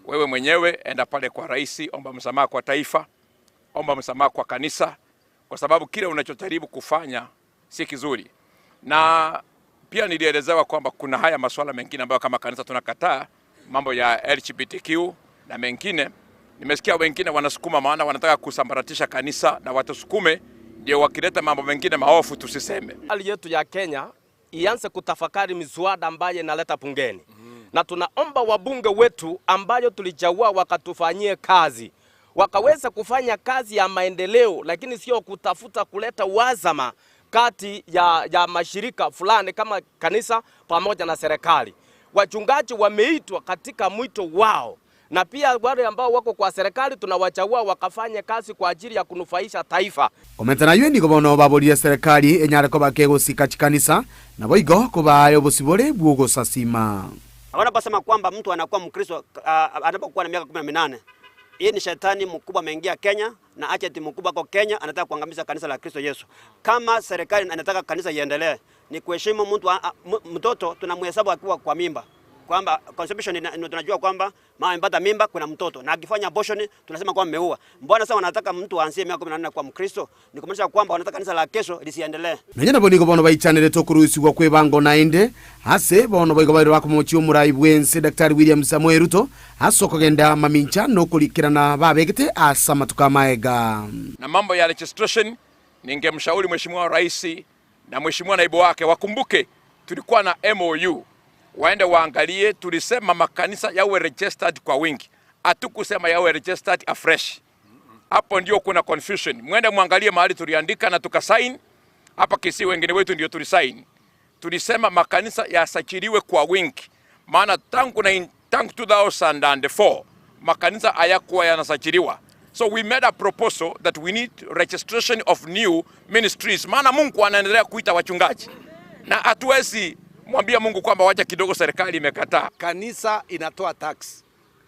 Speaker 16: Wewe mwenyewe enda pale kwa rais, omba msamaha kwa taifa, omba msamaha kwa kanisa, kwa sababu kile unachojaribu kufanya si kizuri. Na pia nilielezewa kwamba kuna haya masuala mengine ambayo kama kanisa tunakataa, mambo ya LGBTQ na mengine. Nimesikia wengine wanasukuma, maana wanataka kusambaratisha kanisa na watusukume, ndio wakileta mambo mengine maofu tusiseme.
Speaker 17: Hali yetu ya Kenya ianze kutafakari miswada ambayo inaleta bungeni na tunaomba wabunge wetu ambayo tulichagua wakatufanyie kazi, wakaweza kufanya kazi ya maendeleo, lakini sio kutafuta kuleta uhasama kati ya, ya mashirika fulani kama kanisa pamoja na serikali. Wachungaji wameitwa katika mwito wao na pia wale ambao wako kwa serikali tunawachagua wakafanye kazi kwa ajili ya kunufaisha taifa.
Speaker 14: Komenta nayio nigo bono baborire serikali enyare koba kegosika chikanisa, naboigo kobae obosibore bw'ogosasima.
Speaker 15: Wanaposema kwamba mtu anakuwa Mkristo anapokuwa na miaka 18, hii ni shetani mkubwa ameingia Kenya na agent mkubwa kwa Kenya, anataka kuangamiza kanisa la Kristo Yesu. Kama serikali inataka kanisa iendelee, ni kuheshimu mtu, mtoto tunamhesabu akiwa kwa mimba kwamba conception tunajua kwamba mama amepata mimba kuna mtoto na akifanya abortion tunasema kwamba ameua. Mbona sasa wanataka mtu aanzie miaka 14 kwa Mkristo? Ni kumaanisha kwamba wanataka kanisa la kesho lisiendelee.
Speaker 14: Nonya nabo nigo bono baichanere okorusigwa kw'ebango naende ase bono boigo bairwe bakomochia omorai bw'ense Daktari William Samoei Ruto ase okogenda mamincha na okorikerana babegete ase amatuko amaega.
Speaker 16: Na mambo ya registration, ningemshauri Mheshimiwa Rais na Mheshimiwa naibu wake wakumbuke tulikuwa na MOU, waende waangalie. Tulisema makanisa yawe registered kwa wingi, hatukusema yawe registered afresh. Hapo ndio kuna confusion. Mwende muangalie mahali tuliandika na tukasign. Hapa Kisii wengine wetu ndio tulisign. Tulisema makanisa yasajiliwe kwa wingi, maana tangu na tangu 2004 makanisa hayakuwa yanasajiliwa. So we made a proposal that we need registration of new ministries, maana Mungu anaendelea kuita wachungaji na hatuwezi mwambia Mungu kwamba wacha kidogo, serikali imekataa.
Speaker 18: Kanisa inatoa tax,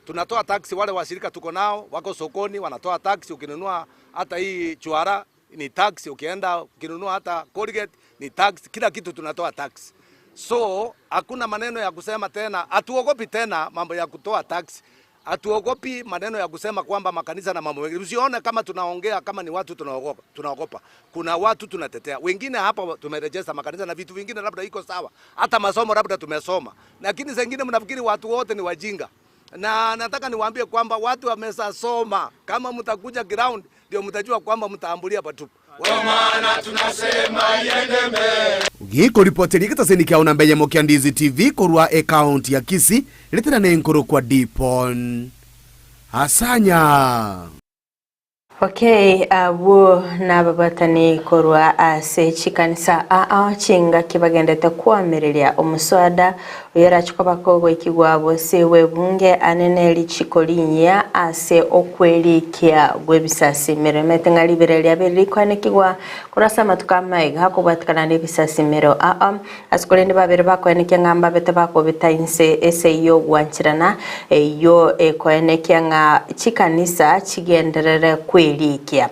Speaker 18: tunatoa tax. Wale washirika tuko nao wako sokoni wanatoa tax. Ukinunua hata hii chuara ni tax, ukienda ukinunua hata Colgate ni tax, kila kitu tunatoa tax. So hakuna maneno ya kusema tena, hatuogopi tena mambo ya kutoa tax. Hatuogopi maneno ya kusema kwamba makanisa na mambo mengine. Usione kama tunaongea kama ni watu tunaogopa, tunaogopa. Kuna watu tunatetea. Wengine hapa tumerejesta makanisa na vitu vingine labda iko sawa. Hata masomo labda tumesoma. Lakini zingine mnafikiri watu wote ni wajinga. Na nataka niwaambie kwamba watu wamesasoma. Kama mtakuja ground ndio mtajua kwamba mtaambulia patupu.
Speaker 19: Maana tunasema iende mbele.
Speaker 14: Gikoripoteria egetaseni kiao na mbeyemo kia Ndizi TV korwa ekaunti ya Kisii ritera ne nkoro kwa Dipon Asanya.
Speaker 3: Okay, abwo nababatani korwa ase chikanisa aa chingaki bagendete kwamireria omuswada oyerachikoba kogoikigwa bose webunge anene richiko rinyia ase okwerikia bwebisasimero emete ng'a ribere riabere rikwanekigwa korwa amatuko amaiga hakobwatikana na ebisasimero aa ase korende babere bakoenekia ng'a mbabete bakobeta inse ase eyo gwancherana eyo ekoenekia ng'a chikanisa chigenderere kwerikia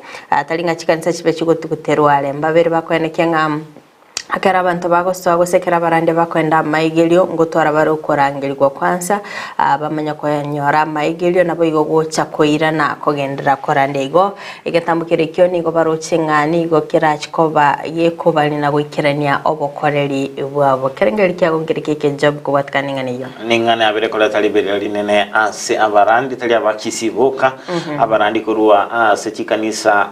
Speaker 3: tari ng'a chikanisa chibe chigotuguterwa are mbabere bakoenekia ng'a akera abanto bagosoa gose ekero abarande bakoenda amaigerio ngotwara bare okorangerigwa kwanza bamanya konyora amaigerio nabo igo gocha koirana kogendera korande igo egetambo kere kio nigo baroche ng'a nigo kerachikoba gekobari na goikerania obokoreri bwabo kerengeri kiago nkere keke job kobwatikana ng'ana eywo
Speaker 2: Ning'ana yabere koreta riberera rinene ase abarandi tari abakisi boka abarandi korwa ase chikanisa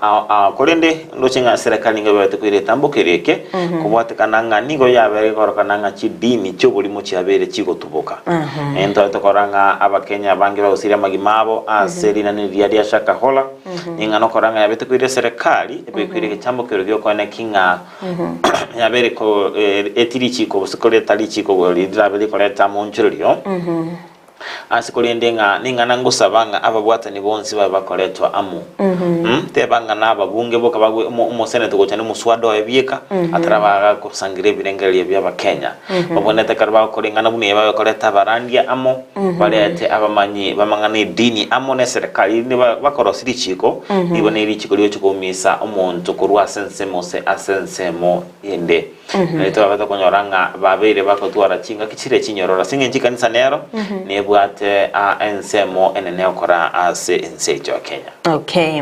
Speaker 2: korende ndoche ng'a serikali nigo ebete koira etambo kere eke kobwatekana ng'a nigo yabere korokana ng'a chidini chioborimo chiabere chigotuboka. Ntware tokora ng'a abakenya abange bagosiria amagima abo ase rinani riria ria Shakahola ning'a nokora ng'a yabete koira eserekari ebekoire egetambo kero giokoeneki ng'a yabere ko eti richiko gose koreta richiko rirabe rikoreta amonchorerio. Ase korende ng'a ning'ana ngosaba ng'a ababwatani bonsi babe bakoretwa amo. Mm, teba ng'a nababunge boka bagwe omo- omoseneta gocha nomoswada oye bieka, ataraba agagosangereria ebirengererio bi'Abakenya. Babwenerete ekero bagokora ing'ana buna eye babe koreta abarandia amo, barete abamanyi b'amang'ana edini amo na eserekari erinde ba- bakorosia richiko, ribe ne richiko rigochia koumisa omonto korwa ase ensemo gose ase ensemo ende. Nario twabete konyora ng'a babeire bagotwara chingaki chiria chinyororo ase eng'encho ekanisa nero nebwate ensemo enene gokora ase ense yaito ya Kenya.
Speaker 3: Okay.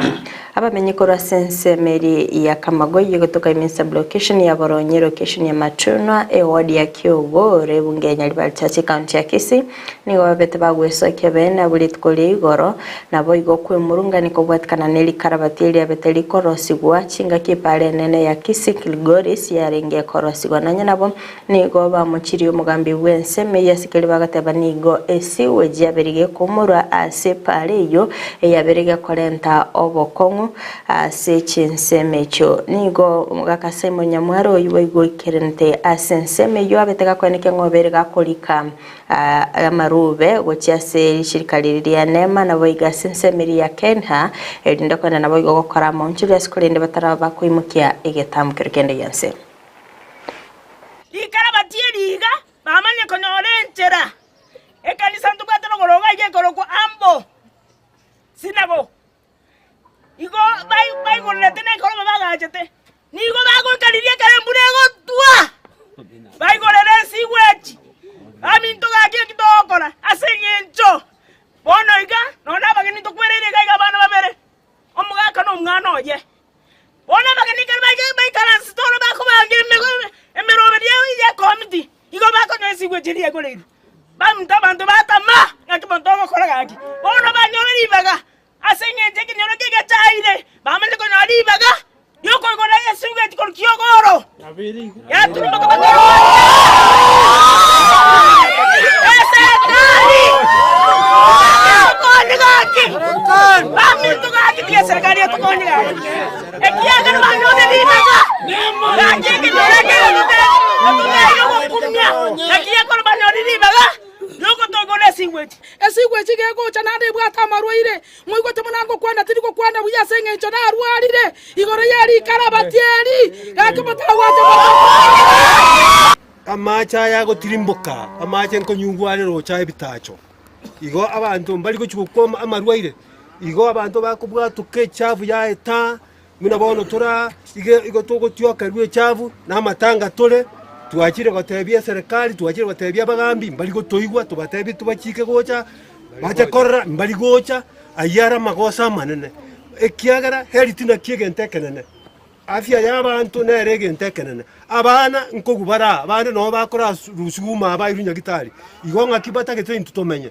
Speaker 3: Abamenyi korwa ase ensemo eria ya Kamagoyi gotoka ime sub-location ya Boronyi, location ya Matunwa, eward ya Kiogoro, ebunge ya Nyaribari Church, ecounty ya Kisii, nigo babete bagwesokia bene abwo rituko ria igoro, Naboigo okwemurungania kobwatikana ne rikarabati eriabete rikorosigwa chingaki epaara enene ya Kisii Kilgoris yarenge ekorosigwa. Nonye nabo nigo bamochirie omogambi bw'ense Meya Sikeri bagateba nigo esiweji yabeire gekoumorwa ase epaara eyio eyabeire gekorenta obokong'u ase chinsemo echio. Nigo omogaka Simon Nyamware oyio boigo oikerente ase ensemo eyio abete gakoenekia ng'a obeire gakorika Amarube gochia ase richirika riria ria Neema, naboigo ase ensemo eria ya Kenha, erinde kogenda naboigo gokora amaonchoria ase korende bataraba bakoimokia egetambo kende gionsi.
Speaker 20: Rikara batie riiga, bamanye konyora enchera. Ekanisa ntobwate rogoro iga iga ekorokwa Ambo Synagogue. Igo baigorerete na ekero bagachete, nigo bagoika riria ekero embura egotwa, baigorere ense echi. Baminto gaki eki togokora ase eng'encho bono iga nonya abageni ntokwereire iga iga abana babere, omogaka na omwana oye. Bono abageni ekero baikaransete oro bakobanga emeroberi y'ekomiti, Igo bakonywa esigwe chiria igoreirwe, baminto abanto batama, ng'aki monto ogokora gaki? Bono banyore ribaga ase engencho ekenyoro eke gechaire, bamanye konyora ribaga riokoigora esigwe echi korwa kiogoro, yaturumboka Eserekari tokonye gaki, baminto gaki tiga eserekari etokonye gaki. Ekiagera banyore ribaga, gaki ekenyoro eke toteire gokumia, naki gekora banyore ribaga riogotoigora esigwe echi.
Speaker 21: Esigwe echi gegocha naende ebwate amarwaire, moigwete buna ngokwana tindi gokwana buya ase engencho narwarire igoro ye rikarabati eri, gaki motagwacha motakwana.
Speaker 22: Amache aya agotirimboka, amache nkonyugwa are roche ebitacho. Igo abanto mbari gochia gokwa amarwaire, igo abanto bakobwatoka echafu yaeta, buna bono tora iga igo togotiokerwa echafu na amatanga tore, twachire gotebia eserekari, twachire gotebia abagambi mbari gotoigwa tobatebie tobachike gocha, bache korora mbari gocha, ayio are amagoso amanene, ekiagera health naki egento ekenene. Afya y'abanto nere egento ekenene. Abana nkogwa bare aa, abande nabo bakora rusiwa ime abairwe nyagitari. Igo ng'aki batagete intwe tomenye.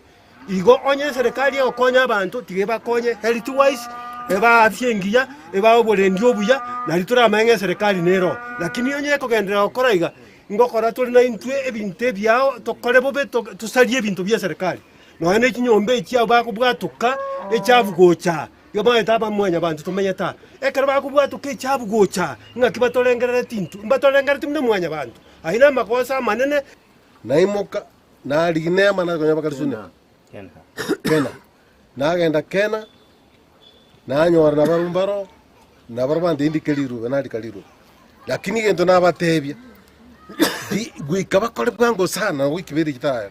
Speaker 22: Igo onye eserekari egokonya abanto, tiga ebakonye health wise, ebae afya engiya, ebae oborendi obuya, nari toramanye ng'a eserekari nere oo. Lakini onye ekogenderera gokora iga, ngokora tore naintwe ebinto ebiao, tokore bobe tosarie ebinto bia eserekari. Nonya ne chinyomba echi abwo bakobwatoka echafu gocha aa. Igo bamaete aba mwanyabanto tomenyete aa, ekero bakobwatoka echabu gocha aa, ng'aki batorengerereti intwe? Mbatorengereti buna mwanyabanto. Ayio namagoso amanene.
Speaker 23: Naimoka, narigia Neema, nakonya mpaka Risuna, Kena. Nagenda Kena, nanyora nabarabwo mbaro, nabarabwo bantindike rirube, narika rirube. Lakini egento nabatebia, ri goika bakore bwango sana goika bere chitaraera,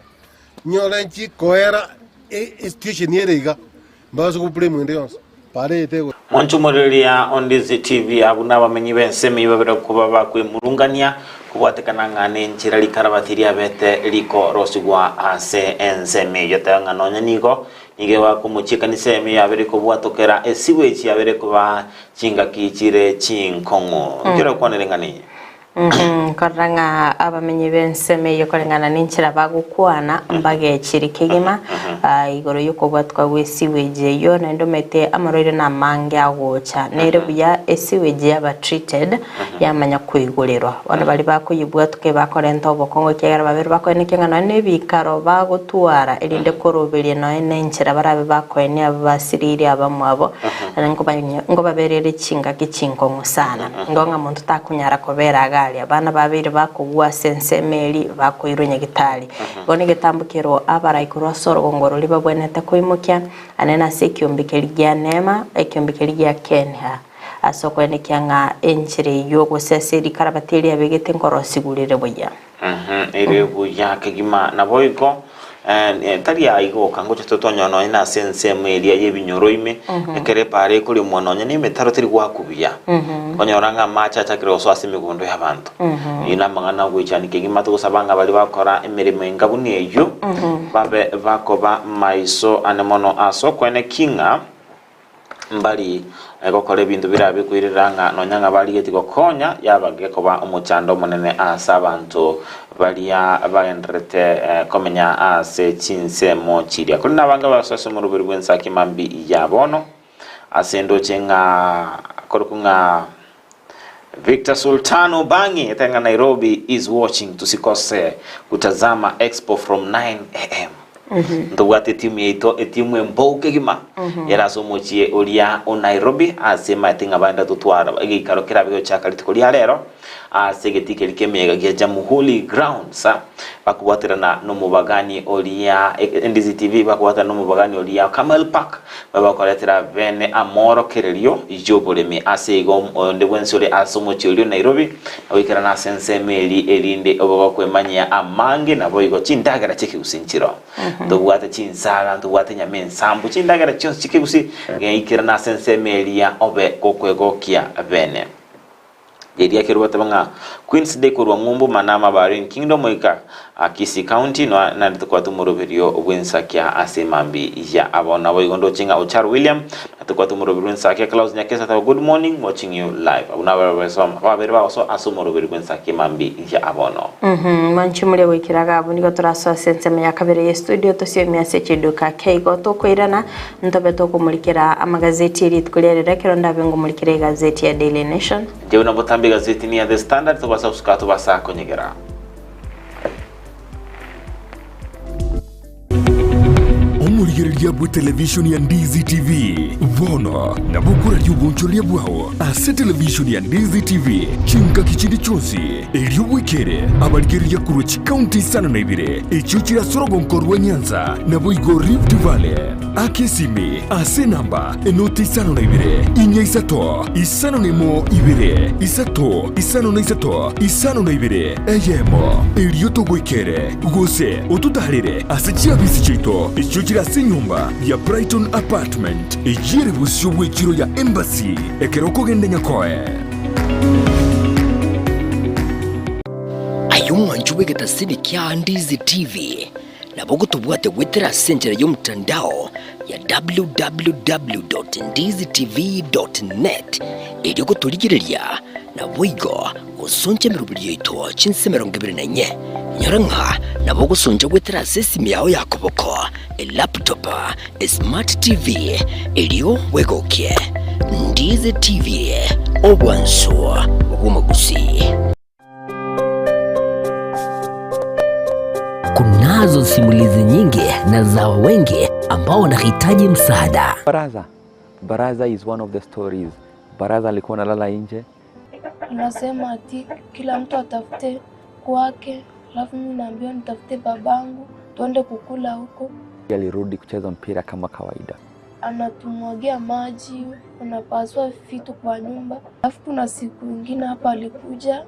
Speaker 23: nyore nchikoera e- esituation ere iga. Mbase goblame ende yonsi parete ego.
Speaker 2: Monchumureria Ondizi TV abwo nabamenyi b'ensemo eyio babere koba bakwemurungania kobwatekana ng'a nenchera rikarabati riabete rikorosigwa ase ensemo eyio. Teba ng'a nonya nigo nigo ebakomochia ekanisa eyemo yabere kobwatokera esigo echi yabere koba chingaki chire chinkong'u. Nki orakwanere ng'a neye?
Speaker 3: Nkorora ng'a abamenyi b'ensemo eyio koreng'ana nenchera bagokwana mbagechire kegima igoro y'okobwatwa gw'esewage eyio, naende omanyete amarwaire namange agocha nere buya esewage yaba treated yamanya koigorerwa. Bono baria bakoyebwatuka ebakorenta obokong'u ekiagera babere bakoenekia ng'a nonya nebikaro bagotwara erinde koroberia nonya nenchera barabe bakoenia abwo basiririe abamwabo nkobaberere chingaki chinkong'u sana. Igo ng'a monto takonyara kobera iga aria abana babeire bakogwa ase ensemo eria bakoirwa nyagitari. Igo negetambo kerwo abarai korwa ase orogongo roria babwenerete koimokia, anene ase ekiombe keria gia Neema, ekiombe keria gia Kenha, ase okoenekia ng'a enchera eyio gose ase rikarabati eria abegete nkorosigurere buya.
Speaker 2: Ere buya kegima. Naboigo tari aigoka ngocha totonyora nonya na ase ensemo eria y'ebinyoro ime, ekero epaara ekoremwa nonya na emetaro teri goakwa buya. Okonyora ng'a amache achakire gosoa ase emegondo y'abanto. Eyio namang'ana ogoichania kegima togosaba ng'a baria bagokora emeremo enga buna eyio, babe bakoba maiso ane mono ase okoenekia ng'a mbari gokora ebinto birabe koirera ng'a nonya ng'a barigetie gokonya, yaba gekoba omochando omonene ase abanto baria bagendererete komenya ase chinsemo chiria. Korende abange basoa ase omoroberi bw'ensaki mambia ya bono, ase ndoche ng'a korokwa ng'a Victor Sultan Obangi etari ng'a Nairobi is watching tusikose kutazama expo from 9am. Ntobwate etimu yaito etimu embou kegima ere ase omochie oria o Nairobi ase emaete ng'a baenda totwara egeikaro kerabe gochaka rituko ria rero ase egetii keria ki'emeyega gia Jamhuri Grounds bakobwaterana nomobagani oria Ndizi TV bakobwaterana nomobagani oria Camel Park babe bakoretera bene amorokererio y'oboremi. Ase igo onde bwensi ore ase omochie oria o Nairobi na goikerana ase ensemo eria erinde obe gokwemanyia amange naboigo chindagera chi'ekegusii nchiro. Ntobwate chinsaga, ntobwate enyama ensambu, chindagera chionsi chi'ekegusii, geikerana ase ensemo eria obe gokwegokia bene. Eria ekerwa bateba ng'a Queens Day korwa ng'umbu Manama Bahrain Kingdom goika Kisii County noa naende tokwate omoroberio bw'ensakia ase emambi ya abo. Naboigo ndoche ng'a Ocharo William na tokwate omoroberio bw'ensakia Klaus Nyakesa ateba good morning watching you live. Abwo nabo babere bagosoa ase omoroberio bw'ensakia emambi ya abono.
Speaker 3: Mwanche moria goikera iga abwo nigo torasoe ase ensemo ya kabere ye studio tosiomie ase chiduka ake igo tokoirana Ntobe tokomorikera amagazeti e rituko ria rero ekero ndabe ngomorikera egazeti ya Daily Nation.
Speaker 2: Inche buna botambe egazeti ni ya The Standard tobasa gosuka tobasa konyegera.
Speaker 1: Omorigereria bw'etelevishoni ya Ndizi TV bono nabo okoraria obonchoreria bwao ase televishoni ya Ndizi TV chingaki chinde chionsi, erio bwekere abarigereria korwa chikaunti isano na ibere echio chire ase orogonko rwa Nyanza naboigo Rift Valley. Aka esimi ase enamba enoti 52 4 5 01 2 3 5 52 eyemo, erio togoikere, gose ototaarere ase chiabisi chiaito echio chire ase enyomba ya Brighton Apartment, eyio ere bosio bw'echiro ya Embassy ekero okogenda Nyakoe.
Speaker 4: Aye omwancho bw'egetasini kia Ndizi TV, Nabo gotobwate goetera ase enchera y'omotandao ya www.ndizitv.net erio gotorigereria naboigo gosoncha emeroberi yaito chinse 24. Nyora ng'a nabo ogosoncha goetera ase esimi yao ya koboko, elaptop, esmart TV erio bwegokie. Ndizi TV, obwansu bw'omogusii. Kunazo simulizi nyingi na za wengi ambao wanahitaji msaada.
Speaker 5: Baraza. Baraza is one of the stories. Baraza alikuwa analala nje.
Speaker 6: Anasema ati kila mtu atafute kwake, alafu mimi naambiwa nitafute babangu tuende kukula huko.
Speaker 5: Alirudi kucheza mpira kama kawaida.
Speaker 6: Anatumwagia maji, anapasua vitu kwa nyumba. Alafu kuna siku ingine hapa alikuja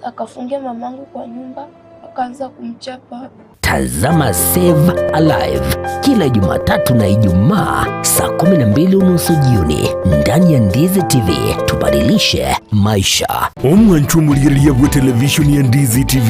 Speaker 6: akafungia mamangu kwa nyumba akaanza kumchapa.
Speaker 4: Tazama Save Alive kila Jumatatu na Ijumaa saa 12:30 jioni ndani ya Ndizi TV. Tubadilishe maisha.
Speaker 1: Omwancho omorigereria bw'etelevishoni ya Ndizi TV,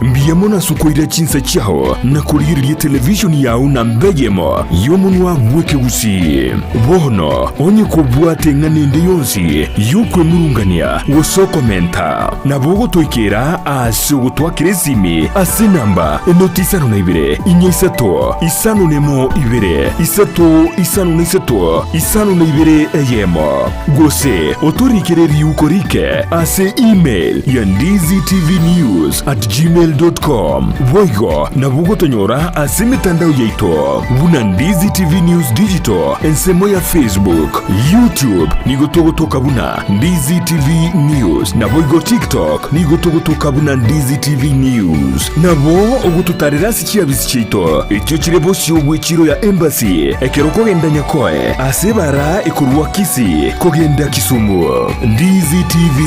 Speaker 1: mbuya mono ase okoira chinsa chiao na korigereria etelevishoni yao namba eyemo y'omonwa bw'ekegusii. Bono onye kobwate eng'ana ende yonsi y'okwemurungania gose okomenta, nabo ogotoikera ase ogotwakera esimi ase enamba enoti isano na ibere, inya isato, isano nemo ibere, isato isano na isato, isano na ibere eyemo. Gose otorikere riuko rike ase email ya ndizitvnews@gmail.com. Boigo nabo ogotonyora ase emetandao yaito buna Ndizi TV News Digital ensemo ya Facebook, YouTube nigo togotoka buna Ndizi TV News naboigo TikTok nigo togotoka buna Ndizi TV News. Nabo ogototarera ase chiabisi chiaito echio chire bosio bw'echiro ya Embassy ekero okogenda Nyakoe ase ebara ekorwa Kisii kogenda Kisumu. Ndizi TV,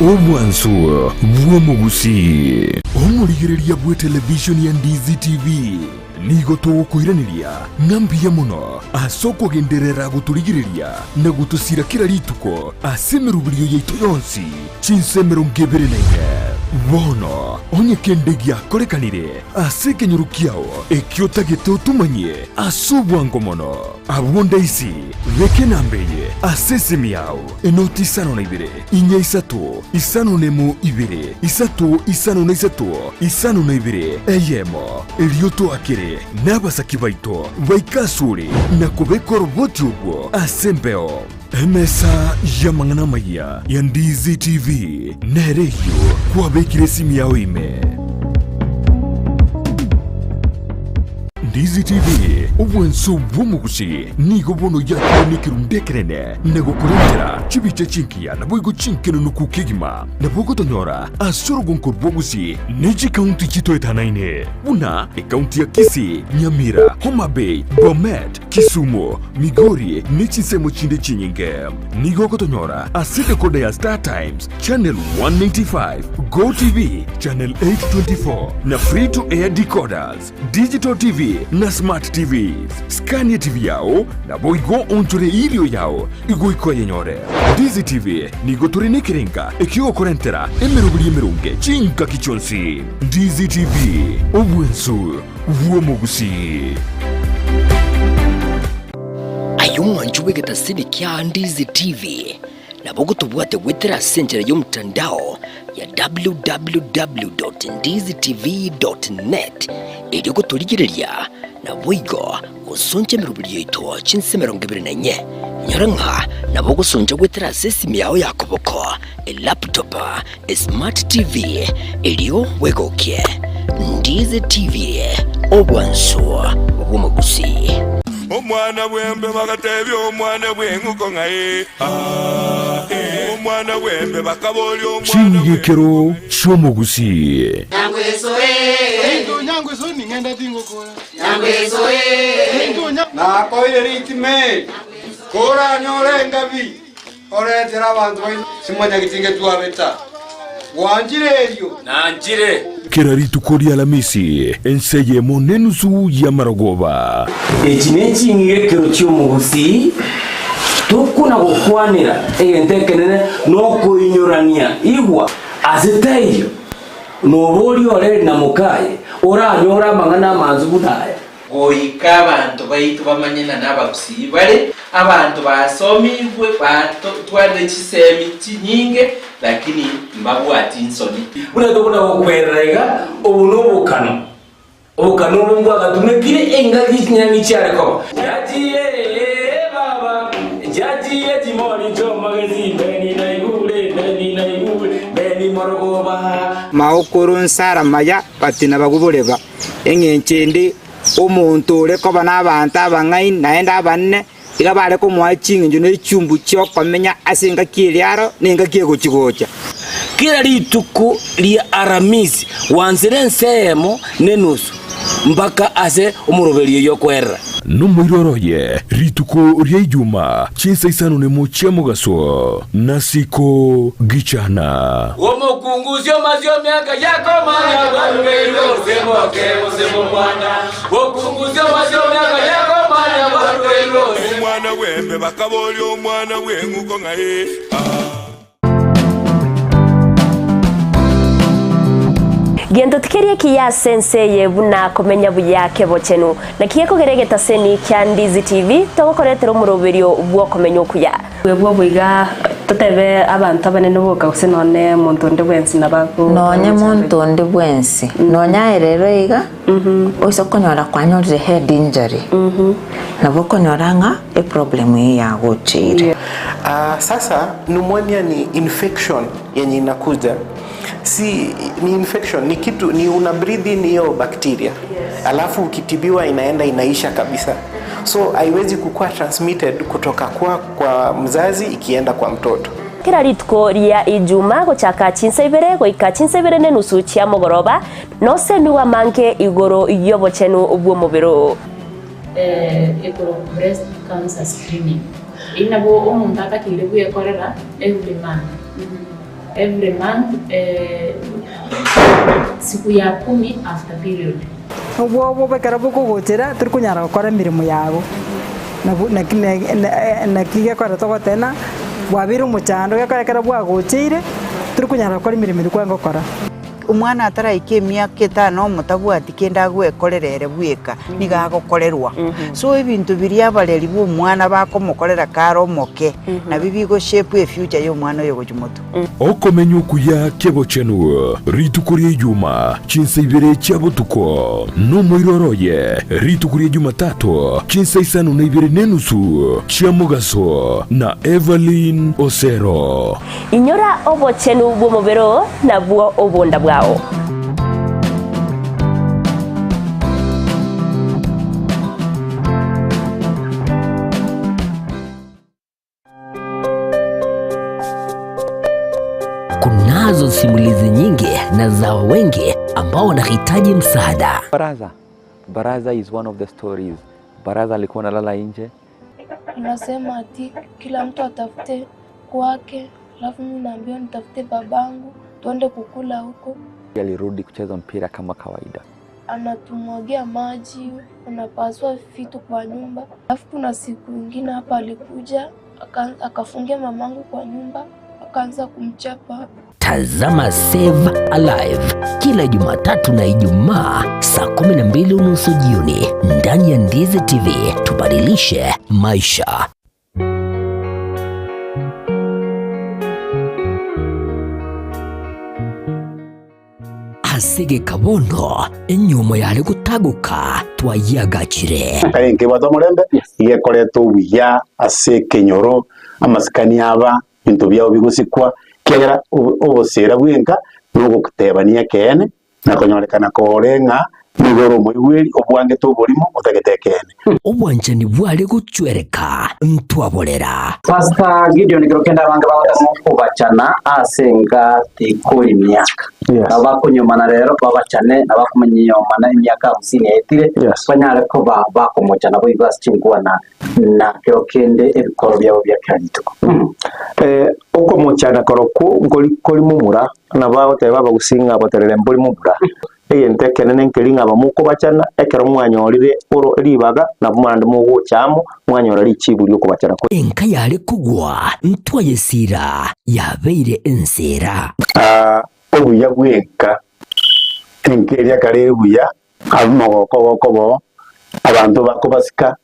Speaker 1: obwansu bw'omogusii. Omorigereria bw'etelevishoni ya Ndizi TV nigo togokoiraneria ng'a mbuya mono ase okogenderera gotorigereria na gotosira kera rituko ase emeroberio yaito yonsi chinsa 24. Bono onye kende giakorekanire ase ekenyoro kiao ekio otagete otomanyie ase obwango mono, abwo ndaisi beka enamba eye ase esimi yao, enoti isano na ibere, inya isato, isano nemo ibere, isato isano na isato, isano na ibere, eyemo. Erio toakere nabasaki baito baike asore na kobeka oroboti obwo ase embeo. Emesa y'amang'ana amaya ya Ndizi TV nere eyio kwabekire esimi yao ime. Ndizi TV, obwanso bw'omogusi nigo bono yakire nekerundu ekenene na gokorentera chibicha chingiya naboigo chinkenenuku kegima. Nabo ogotonyora ase orogonko rw'ogusi ne chikaunti chitoetanaine buna ekaunti ya Kisii, Nyamira, Homa Bay, Bomet, Kisumu, Migori ne chinsemo chinde chinyinge. Nigo ogotonyora ase decoder ya Star Times, Channel 195, Go TV, Channel 824 na Free to Air decoders, Digital TV na Smart TVs. Scania TV yao naboigo onchore erio yao igoika oyenyore. Ndizi TV nigo tore nekerenga ekiogokorentera emeroberi emeronge chingaki chionsi. Ndizi TV, obwensu bw'omogusii.
Speaker 4: Aye omwancho bw'egetasini kia Ndizi TV, nabo ogotobwate goetera ase enchera y'omotandao ya www.ndizitv.net erio gotorigereria naboigo gosoncha emeroberi yaito chinse 24. Inyora ng'a nabo ogosoncha goetera ase esimi yao ya koboko, elaptop, esmart TV, erio bwegokie. Ndizi TV, obwansu bw'omogusii.
Speaker 19: Omwana bw'embe bagatebia omwana bw'eng'uko ng'a ee, aa, ee. Omwana bw'embe bakaboria omwana
Speaker 1: Ching'igekero chi'omogusii.
Speaker 7: Nakoire ritime, koranyore engabi, oretere abanto baino simonyageti ngetwabeta. Gwanchire erio?
Speaker 8: Nanchire.
Speaker 1: Kera rituko ri'Alamisi, ense eyemo nenusu y'amarogoba.
Speaker 8: Echi neching'igekero chi'omogusii, tokona gokwanera egento ekenene nokoinyorania. Igwa, ase taiyo noboria ore na mokaye oranyore amang'ana amansu buna aya.
Speaker 9: Goika abanto baito bamanye ng'a nabagusii bare, abanto basomigwe, batwarire chisemi chinyinge, lakini mbabwati nsoni.
Speaker 8: Buna tokona gokwerera iga, obo nobokano, obokano obo mbwagatumekire engaki chinyang'i chiare koba. Jaji ee baba, jaji echimoni chi'omogesi, mbeni naigure, mbeni naigure, mbeni morogoba.
Speaker 24: Maokoro nsara maya batina bagwo boreba. Engencho ende, omonto ore koba nabaanto abang'aini naende abanene, iga bare komoa ching'encho ne chumbu chi'okomenya ase engaki eria aro na engaki egochi-gocha.
Speaker 8: Kera rituko ria Aramisi gwansire ense eyemo nenusu mpaka ase omoroberio oyio okwerera.
Speaker 1: Nomoiroro oye rituko ria Ijuma chinsa isano nemo chia mogaso, nasiko gichana.
Speaker 8: Omokungusia omasie omiaka yakomanya bwarugeirwe gose moke gose momwana. Okungusia omasie omiaka yakomanya bwarugeirwe gose.
Speaker 19: Omwana bw'embe bakaboria omwana bw'eng'uko ng'a ee, aa.
Speaker 10: Gento tikeri ekiya ase ense eye buna komenya buya kebochenu. Naki gekogera egetaseni kia Ndizi TV togokoretera omoroberio bw'okomenya okuya.
Speaker 11: Bw'obwo iga totebe abanto abanene boka gose nonye monto onde bwensi nabo ago
Speaker 12: Nonye monto onde bwensi, nonye aye rero iga, oise okonyora kwanyorire head injury, nabo okonyora ng'a eproblem eyio yagocheire.
Speaker 13: Ah, sasa pneumonia ni infection yenye inakuja si ni infection ni kitu ni una breathe in hiyo bacteria alafu ukitibiwa inaenda inaisha kabisa so haiwezi kukua transmitted kutoka kwa, kwa mzazi ikienda kwa mtoto
Speaker 10: Kera rituko ria Ijuma gochaka chinsa ibere goika chinsa ibere nenusu chia mogoroba, nosemigwe amange igoro y'obochenu bw'omobere oo.
Speaker 25: Ekorokwa breast cancer screening. Eyio nabo omonto atakeire bwekorera every month. Every month siku ya kumi after period.
Speaker 26: Obwoba ekero bokogochera tori konyara gokora emeremo yago, nabo naki naki gekogera togoteba ng'a bwabeire omochando gekogera ekero bwagocheire tori konyara gokora emeremo eria kwarenge gokora.
Speaker 27: Omwana ataraika emiaka etano omotabwati kende agwekorera ere bweka, nigo agokorerwa. So ebinto biria abareri ba omwana bakomokorera kare omoke, nabio bigo shape efuture ya omwana oyo gochia motwe.
Speaker 1: Okomenya okuya kebochenu rituko ria Ijuma chinsa ibere chia botuko, nomoiroro oye rituko ria Jumatato chinsa isano na ibere nenusu chia mogaso na Evelyn Osero.
Speaker 10: Inyora obochenu bw'omobere oo, nabwo obonda bwao.
Speaker 4: Kunazo simulizi nyingi na za wengi ambao wanahitaji msaada.
Speaker 5: Baraza. Baraza is one of the stories. Baraza alikuwa analala nje.
Speaker 28: Unasema ati kila mtu atafute kwake, alafu mimi naambiwa nitafute babangu tuende kukula huko.
Speaker 5: Alirudi kucheza mpira kama kawaida.
Speaker 28: Anatumwagia maji, anapasua vitu kwa nyumba. Alafu kuna siku ingine hapa alikuja akafungia mamangu kwa nyumba akaanza kumchapa.
Speaker 4: Tazama Save Alive kila Jumatatu na Ijumaa saa 12 unusu jioni ndani ya Ndizi TV. Tubadilishe maisha. Ase gekabono enyiomo yare gotagoka twayiagachire.
Speaker 29: Nkai nkebwate omorembe, iga ekoreta obuya ase ekenyoro, amasikani aba, ebinto biao bigosikwa, ekiagera obosera bwenka nogotebania ekeene, na konyorekana kore ng'a nigo ore omoigweri obwangete oborimo otagete ekeene.
Speaker 4: Obwanchani bware gochwereka ntwaborera.
Speaker 30: Pastor Gideon kero kende abange bagotema okobachana ase enka tikori miaka. Nabo bakonyomana rero babachane na bakomonyomana emiaka hamsini yaetire banyare koba bakomochana boigo ase chinkwana na kero kende ebikoro biabo bia kera rituko.
Speaker 31: Okomochana korokwo nkori kori momura, nabo agoteba abagusii ng'a boterere mbori momura. Egento ekenene nkeri ng'a abamokobachana, ekero mwanyorire oro ribaga, nabo naende mogocha amo, mwanyora richibu ri'okobachana kwe.
Speaker 4: Enka yare kogwa ntwayesiira, yabeire enseera.
Speaker 29: Obuya bw'enka, enka eria kare ere buya, abwo omogoko ogokoba oo, abanto bakobasika,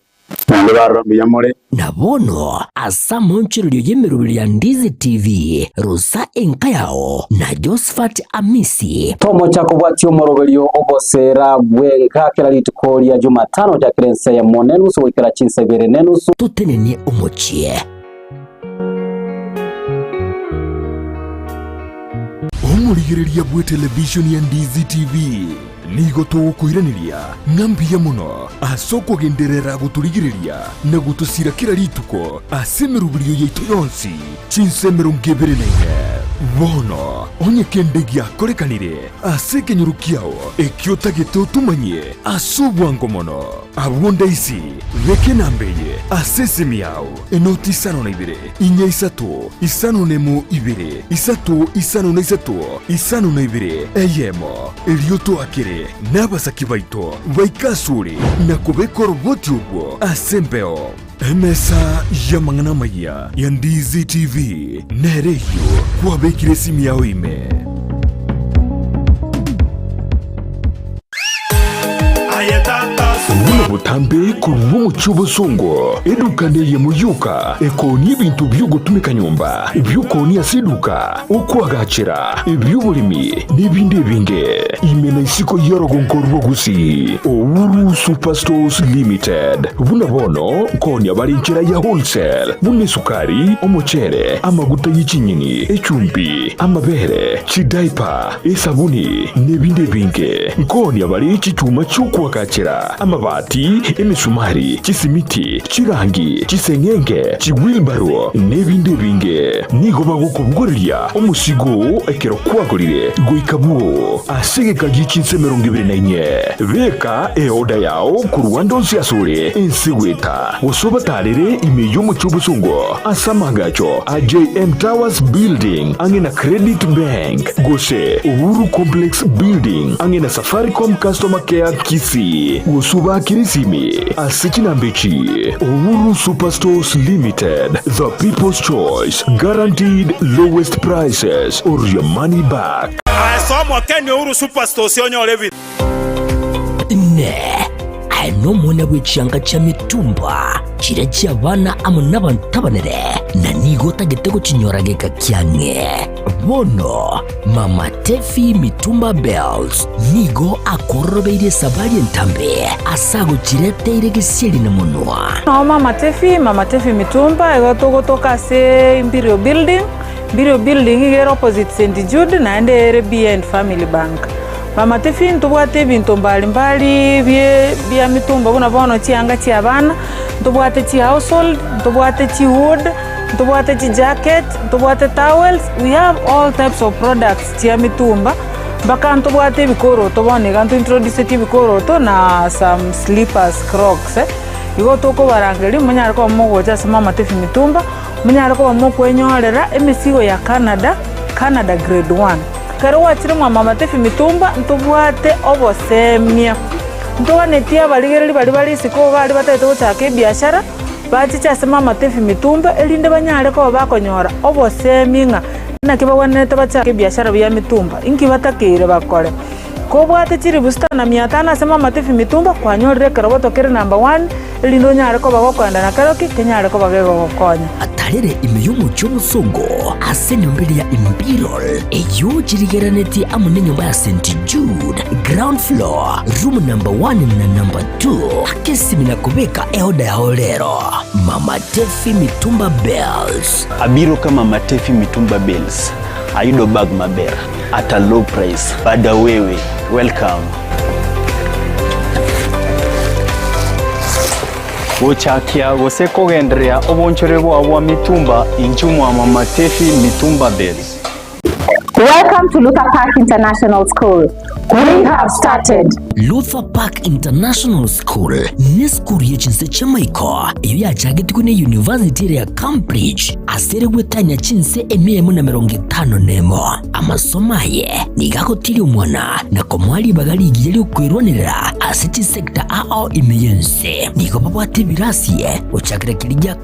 Speaker 29: Naende barora mbuya more.
Speaker 4: Na bono ase amaonchorerio y'emeroberi ya Ndizi TV, rusa enka yao na Josephat Amisi.
Speaker 30: Tomocha kobwatia omoroberio ogoseera bw'enka kera rituko ria Jumatano gochakera ensa eyemo nenusu goikera chinsa ibere nenusu.
Speaker 4: Totenenie omochie.
Speaker 1: Omorigereria bw'etelevishoni ya Ndizi TV nigo togokoiraneria ng'a mbuya mono ase okogenderera gotorigereria na gotosira kera rituko ase emeroberio yaito yonsi chinsa 24. Bono onye kende giakorekanire ase ekenyoro kiao ekio otagete otomanyie ase obwango mono, abwo ndaisi beka enamba eye ase esimi yao. Enoti isano na ibere, inya isato, isano nemo ibere, isato isano na isato, isano na ibere, eyemo. Erio toakere nabasaki baito baike asore na kobeka oroboti orwo ase embeo. Emesa y'amang'ana amayia ya Ndizi TV nere eyio kwabekire esimi yao ime. Botambe korwa omochie obosongo, eduka neyemo yoka ekoonia ebinto bi'ogotumeka nyomba, ebi'okoonia ase eduka, okoagachera, ebi'oboremi, na ebinde ebinge. Ime na isiko y'orogongo rwa Gusii, Uhuru Superstores Limited. Buna bono nkoonia bare enchera ya wholesale, buna esukari, omochere, amaguta ye chinyeni, echumbi, amabere, chidaipa, esabuni, na ebinde ebinge. Nkoonia bare chichuma chi'okoagachera, amabati, emesumari, chisimiti, chirangi, chiseng'enge, chiwheelbarrow, na ebinde ebinge. Nigo bagokobogoreria omosigo oo ekero kwagorire goika bwoo ase egeka gie chinsa 24. Beka eoda yao korwa ande onsi asore ense goeta, gose obatarere ime y'omochie obosongo ase amaagacho a JM Towers Building ang'e na Credit Bank, gose Uhuru Complex Building ang'e na Safaricom Customer Care Kisii, gose obaakere esimi ase chinamba echi, Uhuru Superstores Limited, the people's choice, guaranteed lowest prices or your money back.
Speaker 2: Ase omokeni Uhuru Superstores onyore ebinto.
Speaker 4: Inee! Aye nomwana bwe chianga chia mitumba, chiria chi'abana amo nabanto abanene, na nigo otagete gochinyora geka kiang'e? Bono Mama Tefi Mitumba Bells nigo akororobeirie esabari entambe ase agochireteire gesieri na monwa.
Speaker 3: Nao Mama Tefi, Mama Tefi Mitumba, igo togotoka ase Imperial Building, Imperial Building iga ere opposite St Jude naende ere behind Family Bank. Mama Tefi ntobwate ebinto mbali mbali bie bia mitumba buna bono chianga chia abana, ntobwate chi household, ntobwate chi wood, Ntobwate chijacket, ntobwate towels, we have all types of products chia mitumba, mpaka ntobwate ebikoroto bono iga ntointroducetie ebikoroto na some slippers, crocs eh. Igo tokobarangeria monyare koba mogocha ase Mama Tefi Mitumba, monyare koba mokwenyorera emesigo ya Canada, Canada grade one. Ekero gwachire mwa Mama Tefi Mitumba, ntobwate obosemia, ntoganetie abarigereria baria bare isiko baria batagete gochaka ebiashara. Bachiche ase mamatebi mitumba, erinde banyare koba bakonyora obosemi ng'a naki bagwenerete bachake ebiashara bia mitumba, inki batakeire bakore. Kobwate chilifu sita na mia tano ase mamatebi mitumba, kwanyorire ekeroboto kere number one, erinde onyare koba gokoenda na keroki, kenyare koba gegogokonya.
Speaker 4: Atarere ime y'omochie omosongo ase enyomba eria ya Imperial, eyio chirigeranetie amo nenyomba ya St Jude, ground floor, room number one na number two. Kesimi na kobeka eoda yao rero. Mama Tefi Mitumba Bells.
Speaker 14: Abiro ka Mama Tefi Mitumba Bells. Ayudo bag maber at a low price. Bada wewe. Welcome.
Speaker 15: Gochakia gose kogendereria obonchore bwao bwa mitumba inchuo mwa Mama Tefi Mitumba Bells.
Speaker 16: Welcome to Luther Park International School. We have started.
Speaker 4: Luther Park International School nesukuru ye chinse chi'amaiko eyio yachagetigwe ne University ere ya Cambridge ase ere gwetania chinse emia emo na 51. Amasomo aye nigo agotiria omwana na komoa ribaga rigiya ri'okwerwanerera ase chisector ao ime y'ense. Nigo babwate ebirasi gochakera keria gia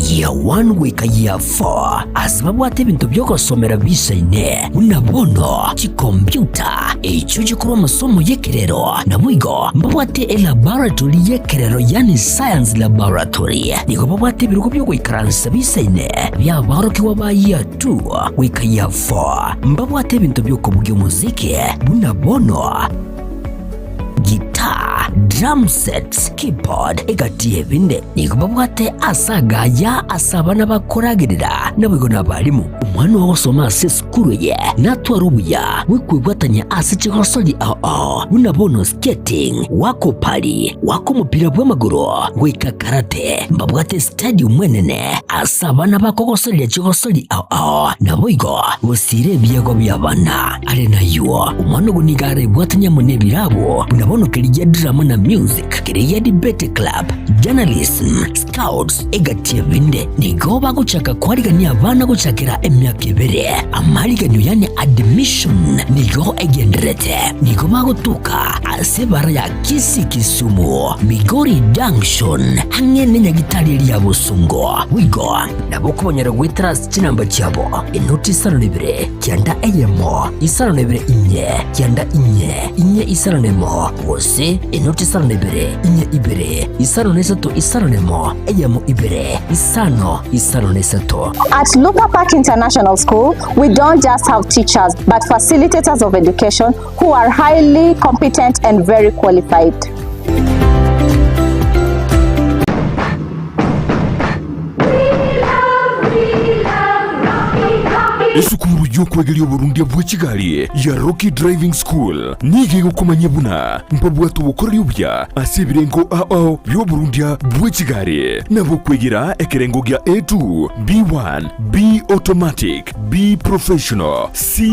Speaker 4: Year 1 goika Year 4 ase babwate ebinto bi'ogosomera biisaine, buna bono chikompiuta, echio chikorwa amasomo y'ekerero, naboigo mbabwate elaboratory y'ekerero yaani science laboratory. Nigo babwate ebirogo bi'ogoikaransa biisaine bi'aborokigwa ba Year 2 goika Year 4. Mbabwate ebinto bi'okobugia omosiki buna bono guitar, drum sets, keyboard, egati y'ebinde. Nigo babwate ase agaya ase abana bakoragerera, naboigo nabarimu. Omwana ogosoma ase esukuru eye natware obuya bw'okwebwatania ase chigosori ao ao buna bono skating, goaka opari, goaka omopira bw'amagoro, goika karate. Mbabwate estadium enene ase abana bakogosoreria chigosori ao ao, naboigo gosiira ebiegwa bi'abana. Are nayio, omwana ogo nigo arebwatanie amo nebirabo buna bono keria drama na music, keria debate club, journalism, scouts, egati ebinde. Nigo bagochaka koarigania abana gochakera emiaka ebere. Amariganio yani admission nigo egendererete. Nigo bagotoka. ase ebara ya Kisii Kisumu, Migori Junction, ang'e nenyagitari eria ya Bosongo. Boigo nabo okobanyora goetera ase chinamba chiabo, enoti isano na ibere, kianda eyemo, isano na ibere inye, kianda inye, inye isano na emo, gose enoti isano na ibere, inye ibere, isano na isato isano na emo, eyemo ibere, isano, isano na isato.
Speaker 16: At Luther Park International School, we don't just have teachers, but facilitators of education who are highly competent and very qualified.
Speaker 1: Esukuru y'okwegeria oborundia bwe chigari ya Rocky Driving School nigo egokomanyia buna mbabwate obokoreri obuya ase ebirengo ao ao bi'oborundia bwe chigari, nabo okwegera ekerengo gia A2, B1, B Automatic, B Professional, C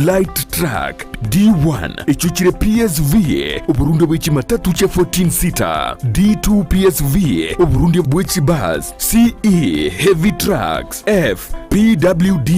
Speaker 1: Light Truck, D1 echio chire PSV, oborundia bwe chimatatu chia 14 seater, D2 PSV, oborundia bwe chibus, CE Heavy Trucks, F PWD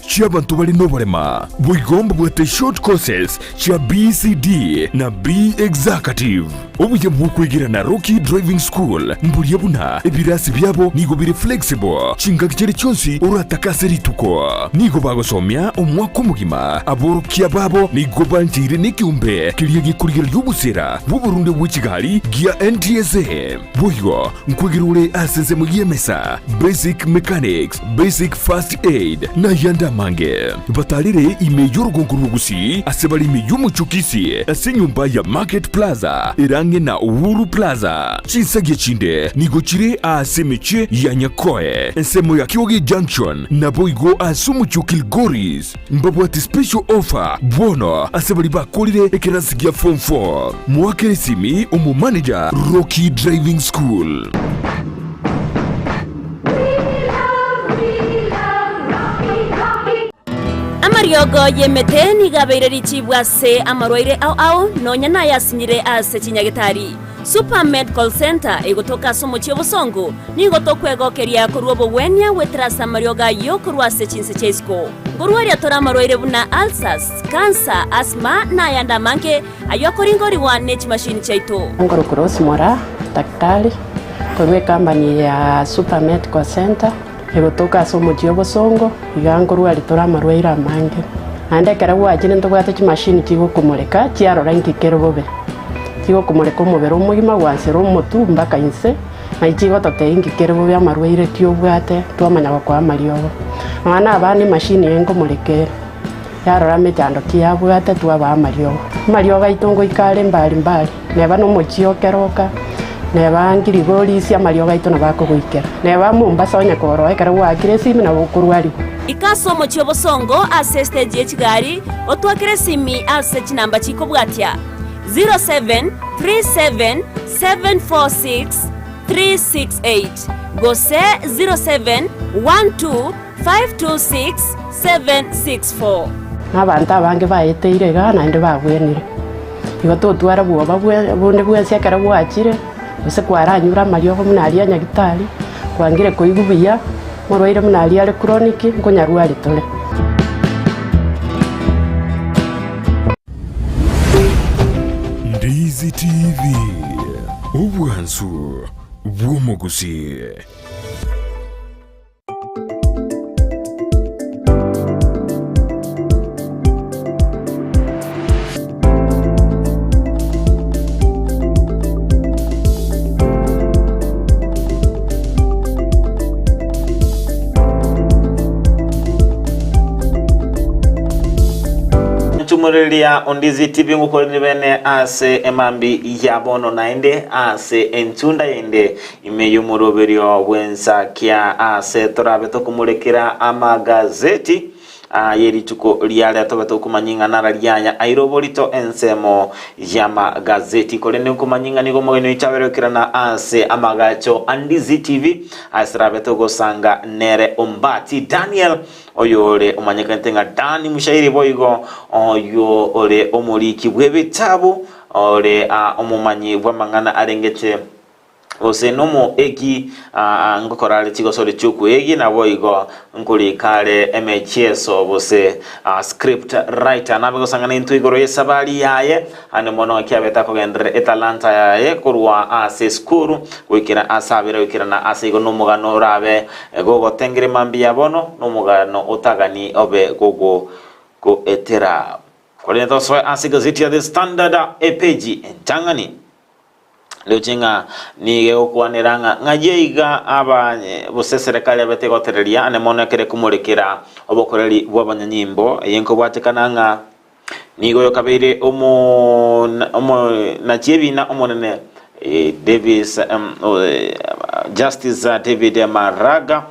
Speaker 1: chi'abanto bare noborema. Boigo mbabwate short courses chia BCD na B Executive. Obuya bw'okwegera na Rocky Driving School mboria buna ebirasi biabo nigo bire flexible chingaki chiria chionsi oratake ase rituko. Nigo bagosomia omwaka omogima. Aborokia babo nigo bancheire nekeombe keria gekorigereria obosera bw'oborunde bwe chigari gia NTSA. Boigo nkwegera ore ase ensemo y'emesa, basic mechanics, basic first aid, na ayande amange. Batarire ime y'orogongo rw'Ogusii ase bare ime y'omochie o Kisii ase enyomba ya Market Plaza ere ang'e na Uhuru Plaza. Chinsagia chinde nigo chire aase emechie ya Nyakoe, ensemo ya Kioge Junction, naboigo ase omochie o Kilgoris. Mbabwate special offer bono ase baria bakorire ekerasi gia form 4. Moakere esimi omomanager Rocky Driving School.
Speaker 10: Amariogo y'emete nigo abeire richibu ase amarwaire ao ao, nonya nayasinyire ase chinyagetari. Super Medical Centre egotoka ase omochie obosongo, nigo tokwegokeria korwa obogwenia goetera ase amariogo ayio korwa ase chinse chia isiko. Nkorwaria tore amarwaire buna ulcers, cancer, asthma na ayande amange ayio akoringorigwa ne chimashini chiaito.
Speaker 6: Nkorokwa Rose Moraa, daktari korwa ecompany ya Super Medical Centre egotoka ase omochie obosongo, iga nkorwaria tore amarwaire amange. Naende ekero gwachire ntobwate chimashini chigokomoreka chiarora inki kere bobe. Chigokomoreka omobere omogima gwansera omotwe mpaka inse, na chigototebia inki kere bobe amarwaire ki obwate twamanya gokoa amariogo. Nonya na abana emashini eye nkomoreka ere, yarora emechando ki yabwate twabaa amariogo. Amariogo aito ngoika are mbari mbari, neba na omochie o Keroka, neba Nkirigorisia amariogo aito nabo akogoikera. Neba Mombasa onye koroa ekero gwaakire esimi nabo okorwariwa.
Speaker 10: Ika ase omochie o Bosongo ase estage ye chigari, otwakere esimi ase chinamba chikobwatia. 0737746368 gose 0712526764.
Speaker 6: Na abanto abange baeteire igaa naende babwenire. Igo totwara bwoba bonde bwensi ekero gwachire, gose kwaranyure amariogo buna aria a nyagitari, kwangire koigwa buya, omorwaire buna aria are chronic, nkonyarwari tore.
Speaker 1: Ndizi TV, obwansu bw'omogusii.
Speaker 7: Nchumureria Ondizi TV ngokorire bene ase emambi ya bono naende ase entunda yende ime y'omoroberio bw'ensakia ase torabe tokomorekera amagazeti aye rituko riaria tobe tokomanya ing'ana ara riaya aire oborito ensemo y'amagazeti korende nkomanya ing'a nigo omogeni oito aberekerana ase amagacho a Ndizi TV ase torabe togosanga nere Ombati Daniel Oyore omanyekanete ng'a Dani Mushairi boigo oyio ore omoriki bw'ebitabu, ore omomanyi bw'amang'ana arengete. Gose nomoegi ngokora are chigosori chi'okoegia, naboigo nkorika are emechieso gose script writer. Nabe gosang'ana intwe igoro y'esabari yaye, ande mono ekiabete akogenderera etalanta yaye korwa ase esukuru goikera ase abere goikerana ase igo nomogano orabe gogotengera mambia bono, nomogano otagani obe gogoetera. Korende tosoe ase egazeti ya The Standard epeji entang'ani. Ndoche ng'a nigo egokwanera ng'a ng'ayio iga aba gose eserekari yabete egotereria ane mono ekere komorekera obokoreri bw'abanyanyimbo. Eye nkobwatekana ng'a nigo oyo kabeire omo omonachi ebina omonene Davis Justice David Maraga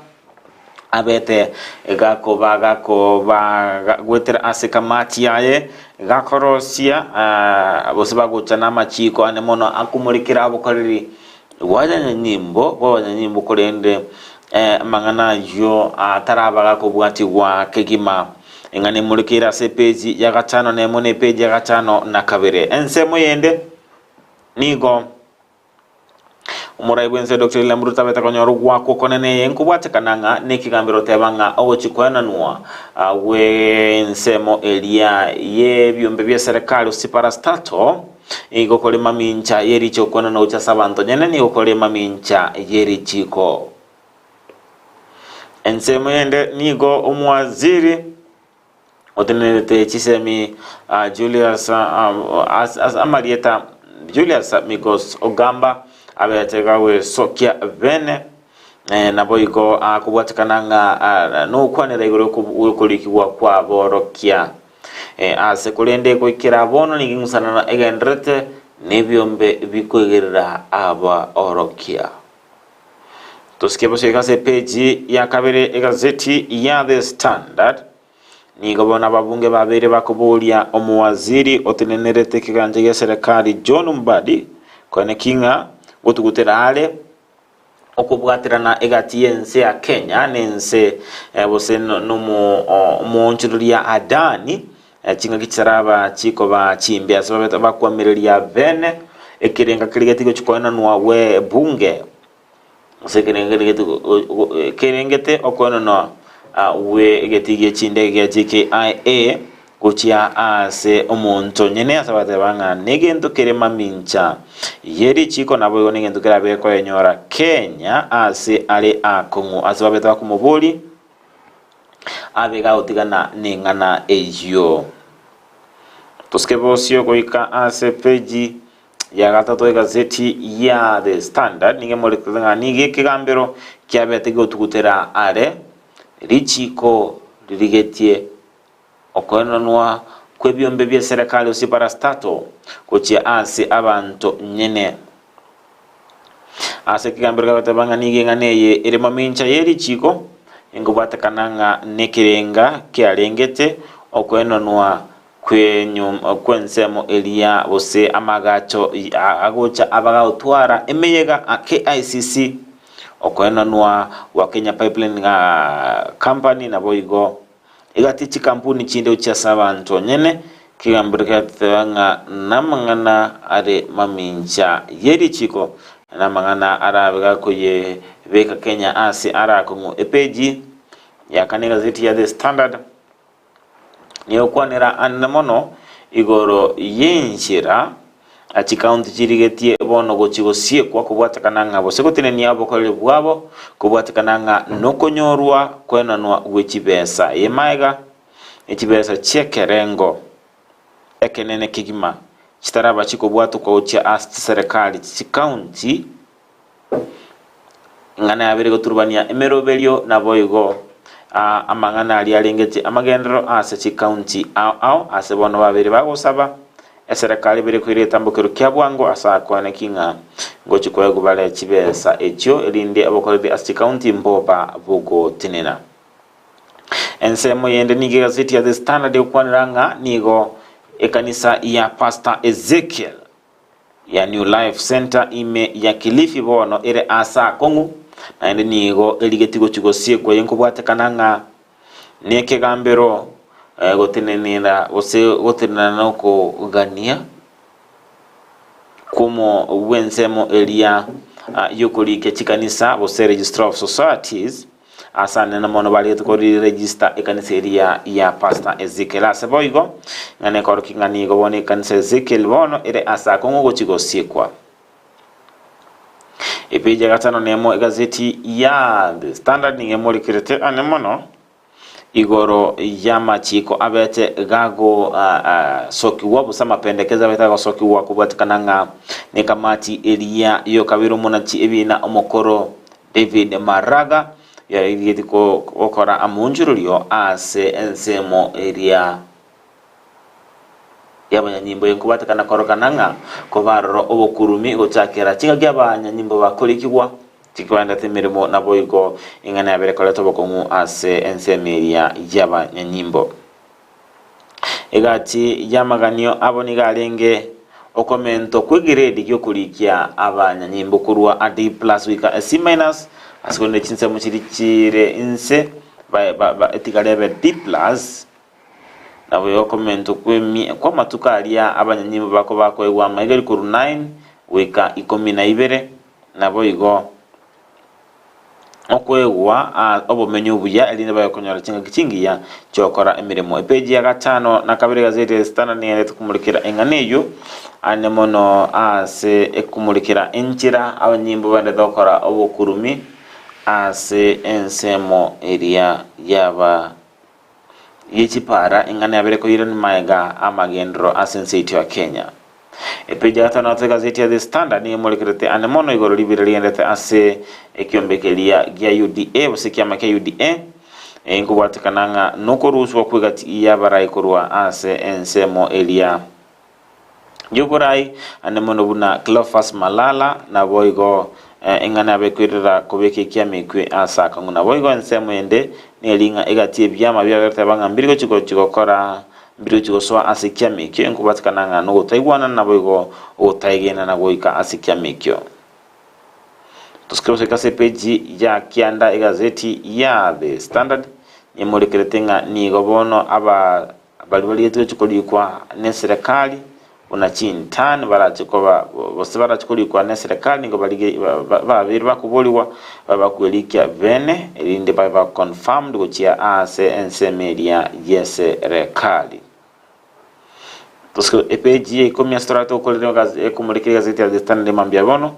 Speaker 7: abete gakoba gakoba goetera ase kamati yaye gakorosia gose bagocha namachiko ane mono akomorekera obokoreri bw'abanyanyimbo bw'abanyanyimbo korende amang'ana ayio ataraba gakobwatigwa kegima. Eng'ana emorekeire ase epeji ya gatano na emo na epeji ya gatano na kabere. Ensemo yende nigo Omorai bw'ense Dr. William Ruto abete konyora ogwakwa okonene eye nkobwatekana ng'a nekegambero oteba ng'a ogochia koenanwa gw'ensemo eria y'ebiombe bia serikali gose parastatal nigo kore mamincha y'erichiko koenanwa gochia ase abanto nyene nigo kore mamincha y'erichiko. Ensemo yende nigo omowaziri otenenerete chisemi Julius amarieta Julius Migos Ogamba abete gagwesokia bene naboigo akobwatekana ng'a nokwanera igoro yokorikigwa kwaborokia ase korende goikera bono nigo eng'usanano egendererete nebiombe bikoigerera abaorokia. Tosike bosoika ase epeji ya kabere egazeti ya The Standard. Nigo bono ababunge babeire bakoboria omowaziri otenenerete ekegancha gia serikali John Mbadi koeneki ng'a gotugutera are okobwaterana egati y'ense ya Kenya na ense gose nomoonchoreria Adani Chingaki chitaraba chikoba chimbe ase babete bakwamireria bene ekerenga keria getigochi koenanwa gwe bunge, gose ekerenga keria kerengete okoenanwa gwe egeti gie chindege gia JKIA gochia ase omonto onyene ase abateba ng'a negento kere mamincha ye richiko naboigo negento kerabe koyenyora Kenya ase are akong'u ase babete bakomoboria. abe gagotigana neng'ana eyio. Tosike bosio goika ase peji ya gatato egazeti ya The Standard nigo emorekete ng'a nigo ekegambero kiabete gotugutera are richiko ririgetie okoenanwa kw'ebiombe bi'eserekari gose parastatal gochia ase abanto nyene. Ase ekegambero kegoteba ng'a nigo eng'ana eye ere mamincha ye richiiko, inkobwatekana ng'a nekerenga kiarengete okoenanwa kw'ensemo eria gose amagacho agocha abagotwara emeyega a KICC, okoenanwa gwa Kenya Pipeline Company naboigo Egati chikampuni chinde gochia ase abanto onyene, kegambero kiateba ng'a namang'ana are mamincha ye richiko, na namang'ana arabe gakoyebeka Kenya ase arakong'u. Epeji ya kane egazeti ya The Standard negokwanera anene mono igoro y'enchera Chikaunti chirigetie bono gochia gosiekwa kobwatekana ng'a gose gotenenia obokoreri bwabo, kobwatekana ng'a nokonyorwa koenanwa gwe chibesa. Eye maega ne chibesa chi'ekerengo ekenene kegima chitaraba chikobwatokwa gochia ase chiserekari chi'chikaunti, Eng'ana yabere goturubania emeroberio naboigo amang'ana aria arengetie amagenderero ase chikaunti ao ao ase bono babere bagosaba eserekari ebere koira egetambokero kia bwango ase akoeneki ng'a ngochi koegwa bare chibesa echio erinde obokoreri ase chikaunti mboba bogotenena. Ensemo yende nigo egazeti ya The Standard egokwanera ng'a nigo ekanisa ya Pastor Ezekiel ya New Life Centre ime ya Kilifi bono ere aase akong'u, naende nigo erigetie gochia gosiekwa eye nkobwatekana ng'a nekegambero gotenenera gose gotenena nokogania kwomo bw'ensemo eria. yokorikia chikanisa gose Registrar of Societies ase anene mono barigete koriregister ekanisa eria ya Pastor Ezekiel. Ase boigo ng'a nekorokia ng'a nigo bono ekanisa ya Ezekiel bono ere ase akong'u gochia gosiekwa. Epeji ya gatano nemo egazeti ya The Standard nigo emorekerete ane mono igoro y'amachiko abete gagosokigwa, gose amapendekezo abete agosokigwa kobwatekana ng'a nekamati eria y'okabere omonachi ebiina omokoro David Maraga yarigetie gokora amoonchorerio ase ensemo eria y'abanyanyimbo enkobwatekana korokana ng'a kobarora obokurumi gochakera chingaki abanyanyimbo bakorikigwa chikoendete emeremo naboigo ing'ana yabere koreta obokong'u ase ensemo eria y'abanyanyimbo. Egati y'amaganio abo nigo arenge okomentwa kw'egrade gi'okorikia abanyanyimbo korwa a D plus goika a C minus ase korende chinsemo chiria chire inse etigare ebe D plus. Naboigo okomentwa kw'amatuko aria abanyanyimbo bakoba bakoegwa amaiga korwa 9 goika ikomi na ibere, naboigo okoegwa obomenyo obuya erinde babe konyora chingaki chingiya chi'ogokora emeremo. Epeji ya gatano na kabere egazeti ya Standard nigo erete komorekera eng'ana eyio ane mono ase ekomorekera enchera abanyanyimbo baendete gokora obokurumi ase ensemo eria yaba ye chipara eng'ana yabere koirania magega amagenderero ase ense yaito ya Kenya. Epeji ya gatano ase egazeti ya The Standard nigo emorekerete ane mono igoro ribira rigenderete ase ekiombe keria gia UDA gose ekiama kia UDA nkobwatekana ng'a nokorusigwa kw'egati y'abarai korwa ase ensemo eria y'oborai ande mono buna Cleophas Malala naboigo eng'ana yabo ekoirera kobeka ekiama ekwe ase akong'u. Naboigo ensemo ende neri ng'a egati ebiama biagerete ng'a mbiri gochi gochi gokora mbiri gochi gosoa ase ekiama ekio enkobatikana ng'a nogotaigwanana naboigo ogotaegenana goika ase ekiama ekio. Tosike gosoika ase epeji ya kianda egazeti ya The Standard nemorekerete ng'a nigo bono aba Baria barigetwe gochia korikwa neserekari buna chintern barache koba gose barache korikwa neserekari nigo barige babeire bakoborigwa babe bakwerikia bene erinde babe ba confirmed gochia aase ensemo eria yeserekari. Tosike epeji ya ikomi ase torate gokorera ekomorikera egazeti ya The Standard mambia bono.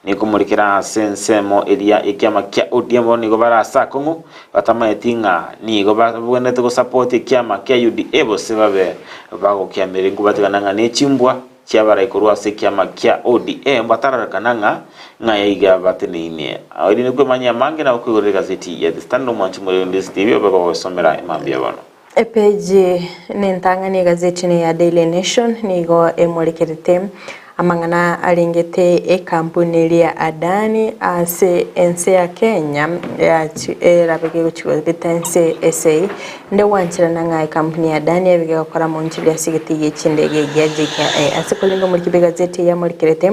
Speaker 7: Nikomorikera ase ensemo eria ekiama kia ODM bono nigo bare ase akong'u, batamaeti ng'a nigo babwenerete gosapoti ekiama kia UDA gose babe bagokiamereria nkobatigana ng'a nechimbwa chiabarai korwa ase ekiama kia ODM batararekana ng'a ng'aya iga bateneinie. Erinde kwemanyia amange nabo koigorera egazeti ya The Standard omwanchi morero Ndisi TV obe gogosomera emambia bono.
Speaker 8: Epeji nentang'ani egazeti ene ya Daily Nation nigo emorekerete amang'ana arengete ekampuni eria ya Adani ase ense ya Kenya erabe gegochigobeta ense ase ende gwancherana ng'a ekampuni ya Adani ebe gegokora monchori ase egetii gie chindege gia JKIA. Ase korende omoriki bw'egazeti eye amorekerete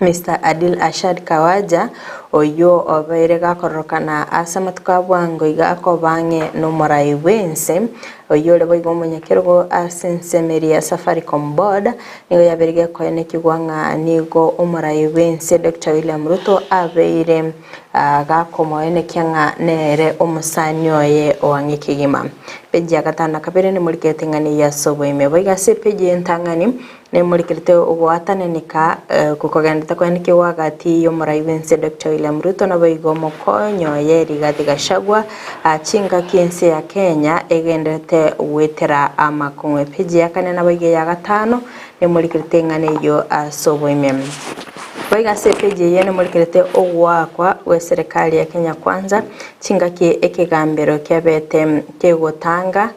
Speaker 8: Mister Adil Ashad Khawaja, oyio obeire gakororokana ase amatuko a bwango iga akoba ang'e nomorai bw'ense, oyio ore boigo omonyakerogo ase ensemo eria ya Safaricom Board, nigo yabeire gekoenekigwa ng'a nigo omorai bw'ense Doctor William Ruto abeire gakomoenekia ng'a nere omosani oye o ang'e kegima. Peji ya gatano na kabere nemorikerete ng'a neyio ase oboime. Boigo ase epeji y'entang'ani Nemorekerete ogoatananeka gokogenderete koenekigwa gati y'omorai bw'ense Doctor William Ruto naboigo omokonyi oye Rigathi Gachagua chingaki ense ya Kenya egenderete goetera amakong'u. Epeji ya kane naboigo eya gatano nemorekerete eng'ana eyio ase oboime. Boigo ase epeji eyio nemorekerete ogoakwa gwe serikali ya Kenya Kwanza chingaki ekegambero kiabete kegotanga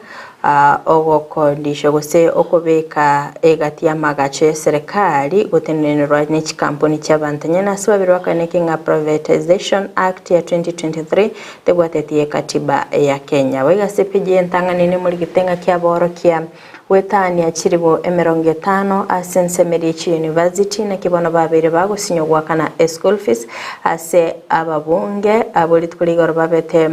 Speaker 8: Ogokodishwa gose okobeka egati y'amagacho y'eserekari gotenenerwa ne chikampuni chi'abanto nyene ase babere bakaeneki ng'a Privatisation Act ya 2023 tebwateti ekatiba ya Kenya. Boigo ase epeji y'entang'ani nemorigete ng'a kiaborokia goetania chiribu emerongo etano ase ensemo eria chiuniversity naki bono babeire bagosinywa goakana eschool fees ase ababunge abwo rituko rigoro babete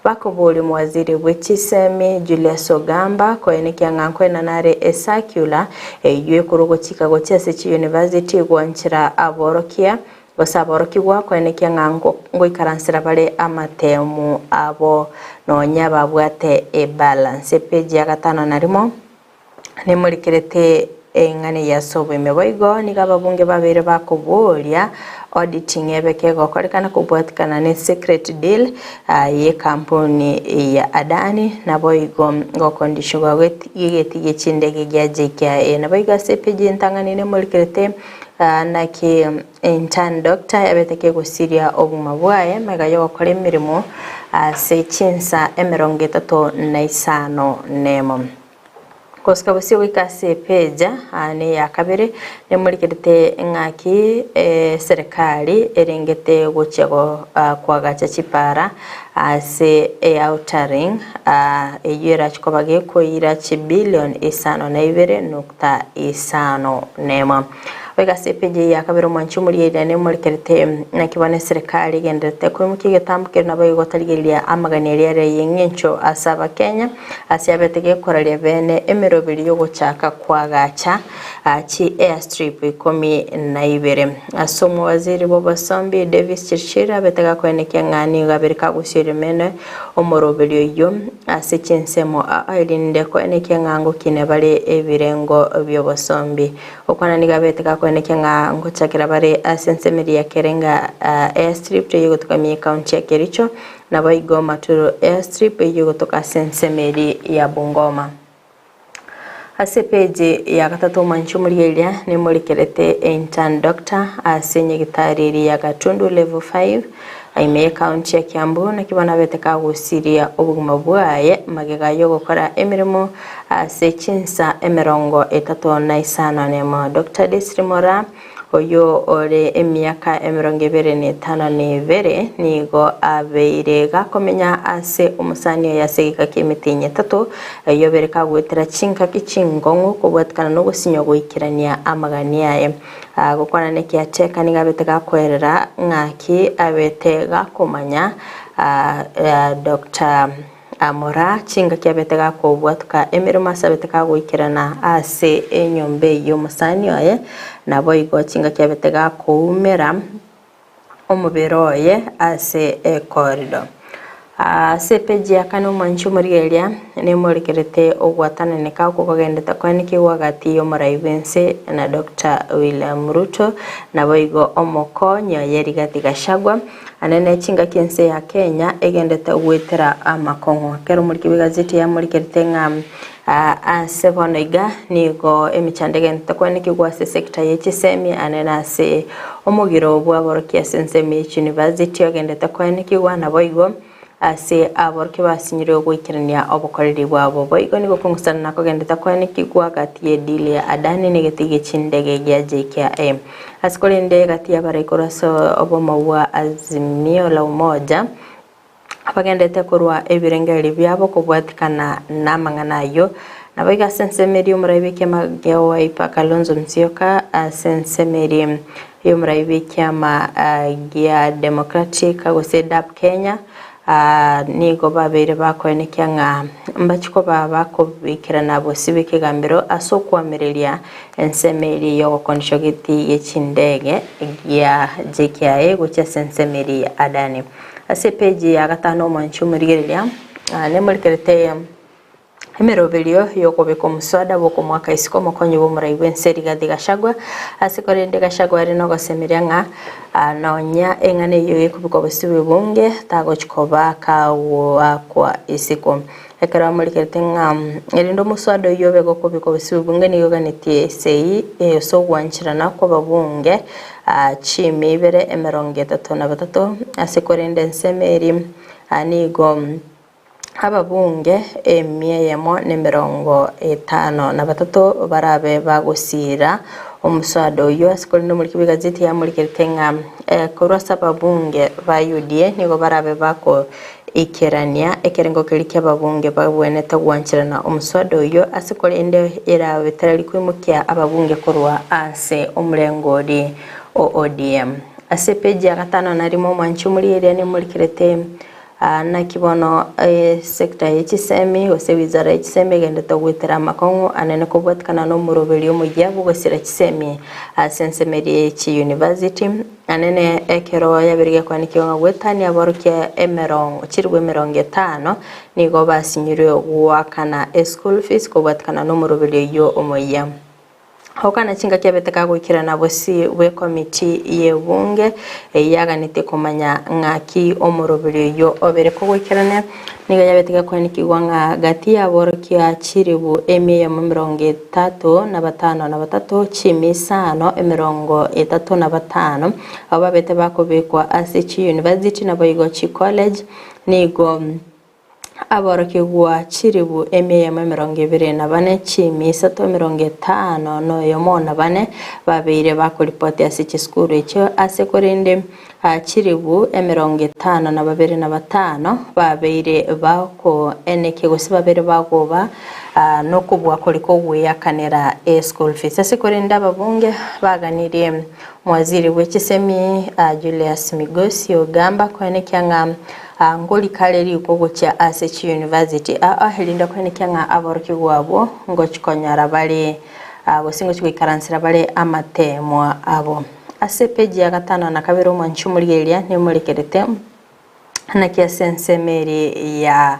Speaker 8: Bakoboria omowaziri bwe chisemi Julius Ogamba koenekia ng'a nkoenana are esakula eyio ekorwa gochika gochia ase chiyunivasiti gwanchera aborokia. Gose aborokigwa koenekia ng'a ngoikaransera bare amatemu abo nonya babwate ebalance. Epeji ya gatano na rimo nemorikerete eng'ana eye ase oboime. Boigo nigo ababunge babeire bakoboria auditing ebe kegokorekana kobwatikana ne secret deal y'ekampuni ya Adani naboigo gokondishigwa gw'egeti gie chindege gia JKIA. Naboigo ase epeji entang'ani nemorikerete naki Intern doctor yabete kegosiria obogima bwaye magega yogokora emeremo ase chinsa 35 nemo. Gosika bosio goika ase epeja neya kabere nemorikerete ng'aki eserekari erengete gochia koagacha chipara ase eouter ring eyio erache koba gekoira chibillion 52.51. Goika ase epeji eye ya kabere omwanchi omorigereria nemorikerete naki bono eserekari egendererete koimokia egetambo keria nabo egotarigereria amagani aria are ay'eng'encho ase abakenya ase abete gekoraria bene emeroberi y'ogochaka koagacha chi airstrip 12. Ase omowaziri bw'obosombi Davis Chirchir abete gakoenekia ng'a nigo abere kagosioria meno omoroberi oyio ase chinsemo erinde koenekia ng'a ngokina bare ebirengo bi'obosombi. Okwana nigo abete gakoenekia ng'a ngochakera bare ase ensemeri ya Kerenga Airstrip eyio egotoka ime y'ecounty ya Kericho, naboigo Maturu Airstrip eyio egotoka ase ensemeri ya Bungoma. Ase epeji ya gatato omwanchi omorigereria nemorikerete intern doctor ase nyagitari eria ya Gatundu level 5 ime y'ecounty ya Kiambu naki bono abete kagosiria obogima bwaye magega yogokora emeremo ase chinsa 31. Doctor Desri Moraa Oyio ore emiaka 22 nigo abeire gakomenya ase omosani oye ase egeka ki'emetienyi etato, eyio bere kagoetera chingaki chingong'u kobwatikana nogosinywa goikerania amagani aye. Gokwana nekiateka nigo abete gakoerera ng'aki abete gakomanya Doctor Amora chingaki abete gakobwatoka emeremo ase abete kagoikerana ase enyomba eyio omosani oye, naboigo chingaki abete gakoumera omobere oye ase ekorido. Ase epeji ya kane omwanchi omorigereria nemorekerete ogwatananeka okwo kogendete koenekigwa gati y'omorai bw'ense na Doctor William Ruto naboigo omokonyi oye Rigathi Gachagua. Anene chingaki ense ya Kenya egendete goetera amakong'u. Ekero omoriki bw'egazeti yamorikerete ng'a ase bono iga nigo emechando egendete koenekigwa ase sector ye chisemi anene ase omogiro bw'aborokia ase ensemo ye chiuniversity ogendete koenekigwa naboigo ase aborokia basinyirwe goikerania obokoreri bwabo. Boigo nigo okong'usana nakogendete koenekigwa gati y'edeal ya Adani na egeti gie chindege gia JKIA. Ase korende gati y'abarai korwa ase obomo bwa Azimio la Umoja abagendete korwa ebirengererio biabo kobwatikana namang'ana ayio. Naboigo ase ensemo eria omorai bw'ekiama gia Wiper Kalonzo Musyoka ase ensemo eria y'omorai bw'ekiama gia Democratic gose DAP Kenya nigo babeire bakoenekia ng'a mbachie koba bakobikerana bosio bw'ekegambero ase okoamereria ensemo eria y'ogokondishwa geti gie chindege gia JKIA gochia ase ensemo eria ya Adani. Ase epeji ya gatano omwanchi omorigereria nemorikerete Emeroberio y'okobeka omoswada bw'okomoaka isiko omokonyi bw'omorai bw'ense Rigathi Gachagua, ase korende Gachagua are nogosemeria ng'a nonya eng'ana eyio gekobekwa bosio bw'ebunge tagochi koba kagoakwa isiko. Ekero amorikerete ng'a erinde omoswada oyio obe gokobekwa bosio bw'ebunge nigo oganetie esegi ase ogwancherana kw'ababunge chimi ibere 33 ase korende ensemo eria nigo Ababunge emia eyemo na 53 barabe bagosiira omoswada oyio ase korende omoriki bw'egazeti yamorikerete ng'a korwa ase ababunge ba UDA nigo barabe bakoikerania ekerengo keria ki'ababunge babwenerete gwancherana omoswada oyio ase korende erabe terari koimokia ababunge korwa ase omorengo oria o ODM. Ase epeji ya gatano na rimo omwanchi omorigereria nemorikerete. Naki bono esector ye chisemi gose ewizara ye chisemi egenderete goetera amakong'u anene kobwatikana nomoroberio omoyia bw'ogosira chisemi ase ensemo eria ye chiuniversity anene ekero yabeire gekwanekiwa ng'a goetania aborokia emerongo chilifu emerongo etano nigo basinyirwe goakana eschool fees kobwatikana nomoroberio oyio omoyia. Gokana chingaki abete kagoikerana bosio bw'ekomiti y'ebunge eyio yaganetie komanya ng'aki omoroberi oyio obere kogoikerana, nigo yabete gekwenikigwa ng'a gati y'aborokia chilifu emia eyemo emerongo etato na batano na batato, chimia isano emerongo etato na batano, abwo babete bakobekwa ase chiyunivasiti naboigo chicollege, nigo Aborokigwa chilifu emia eyemo 24, chimia isato 51 na bane babeire bakoripoti ase chisukuru echio, ase korende chilifu 52 na batano babeire bakoenekia gose babeire bagoba nokobua koria kogweakanera eschool fees. Ase korende ababunge baganirie Mwaziri bwe chisemi Julius Migosi Ogamba koenekia ng'a Ngorikare riko gochia ase chiyunivasiti aa, erinde koenekia ng'a aborokigwa abwo ngochikonyora bare gose ngochia goikaransera bare amateemwa abo. Ase epeji ya gatano na kabere omwanchi omorigereria nemorekerete naki ase ensemo eria ya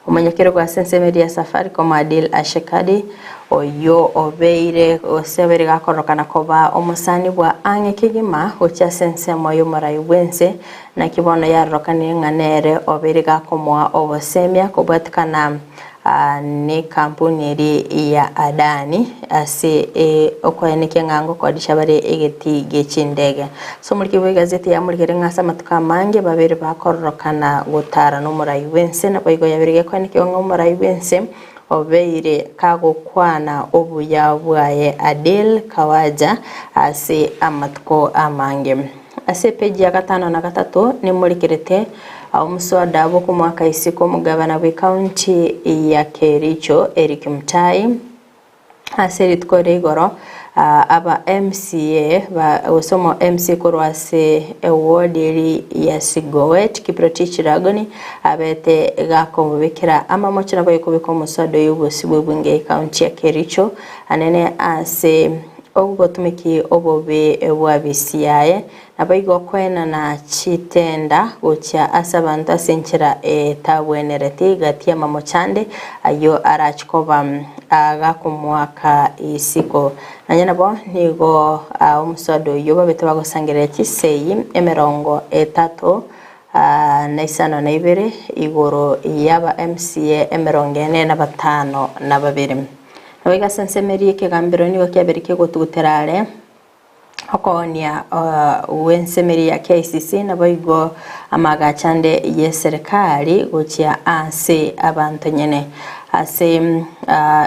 Speaker 8: omonyakerogo ase ensemo eria ya Safaricom Adil Ashekadi Oyio obeire gose obeire gakororokana koba omosani bwa ang'e kegima gochia ase ensemo y'omorai bw'ense, naki bono yarorokanire ng'a nere obeire gakomoa obosemia kobwatikana nekampuni eria ya Adani ase okoenekia ng'a ngokodisha bare egetii gie chindege. Ase omoriki bw'egazeti yamorikire ng'a ase amatuko amange babeire bakororokana gotara nomorai bw'ense, naboigo yabeire gekoenekiwa ng'a omorai bw'ense Obeire kagokwana obuya bwaye Adil Khawaja ase amatuko amange. Ase epeji ya gatano na gatato nemorekerete omoswada bw'okomoaka isiko omogabana bw'ecounty ya Kericho Eric Mutai Ase rituko ria igoro aba MCA ba gose omo MCA korwa ase eward eri ya Sigowet Kiprotich Ragoni abete gakomobekera amamocho nabo ekobeka omoswada oyo obosio bwe bunge ekaunti ya Kericho anene ase obotumeki obobe bwa bisi yaye Naboigo koenana chitenda gochia ase abanto ase enchera etabwenereti gati y'amamochande ayio arache koba agakomoaka isiko. Nonya nabo nigo omoswada oyio babete bagosangereria chisegi 32 na isano na ibere igoro y'aba MCA 45. Naboigo ase ensemo eria ekegambero nigo kiabeire kegotugutera are. Okoonia gw'ensemeri ya KICC naboigo amaagacho ande y'eserekari gochia ase abanto nyene. Ase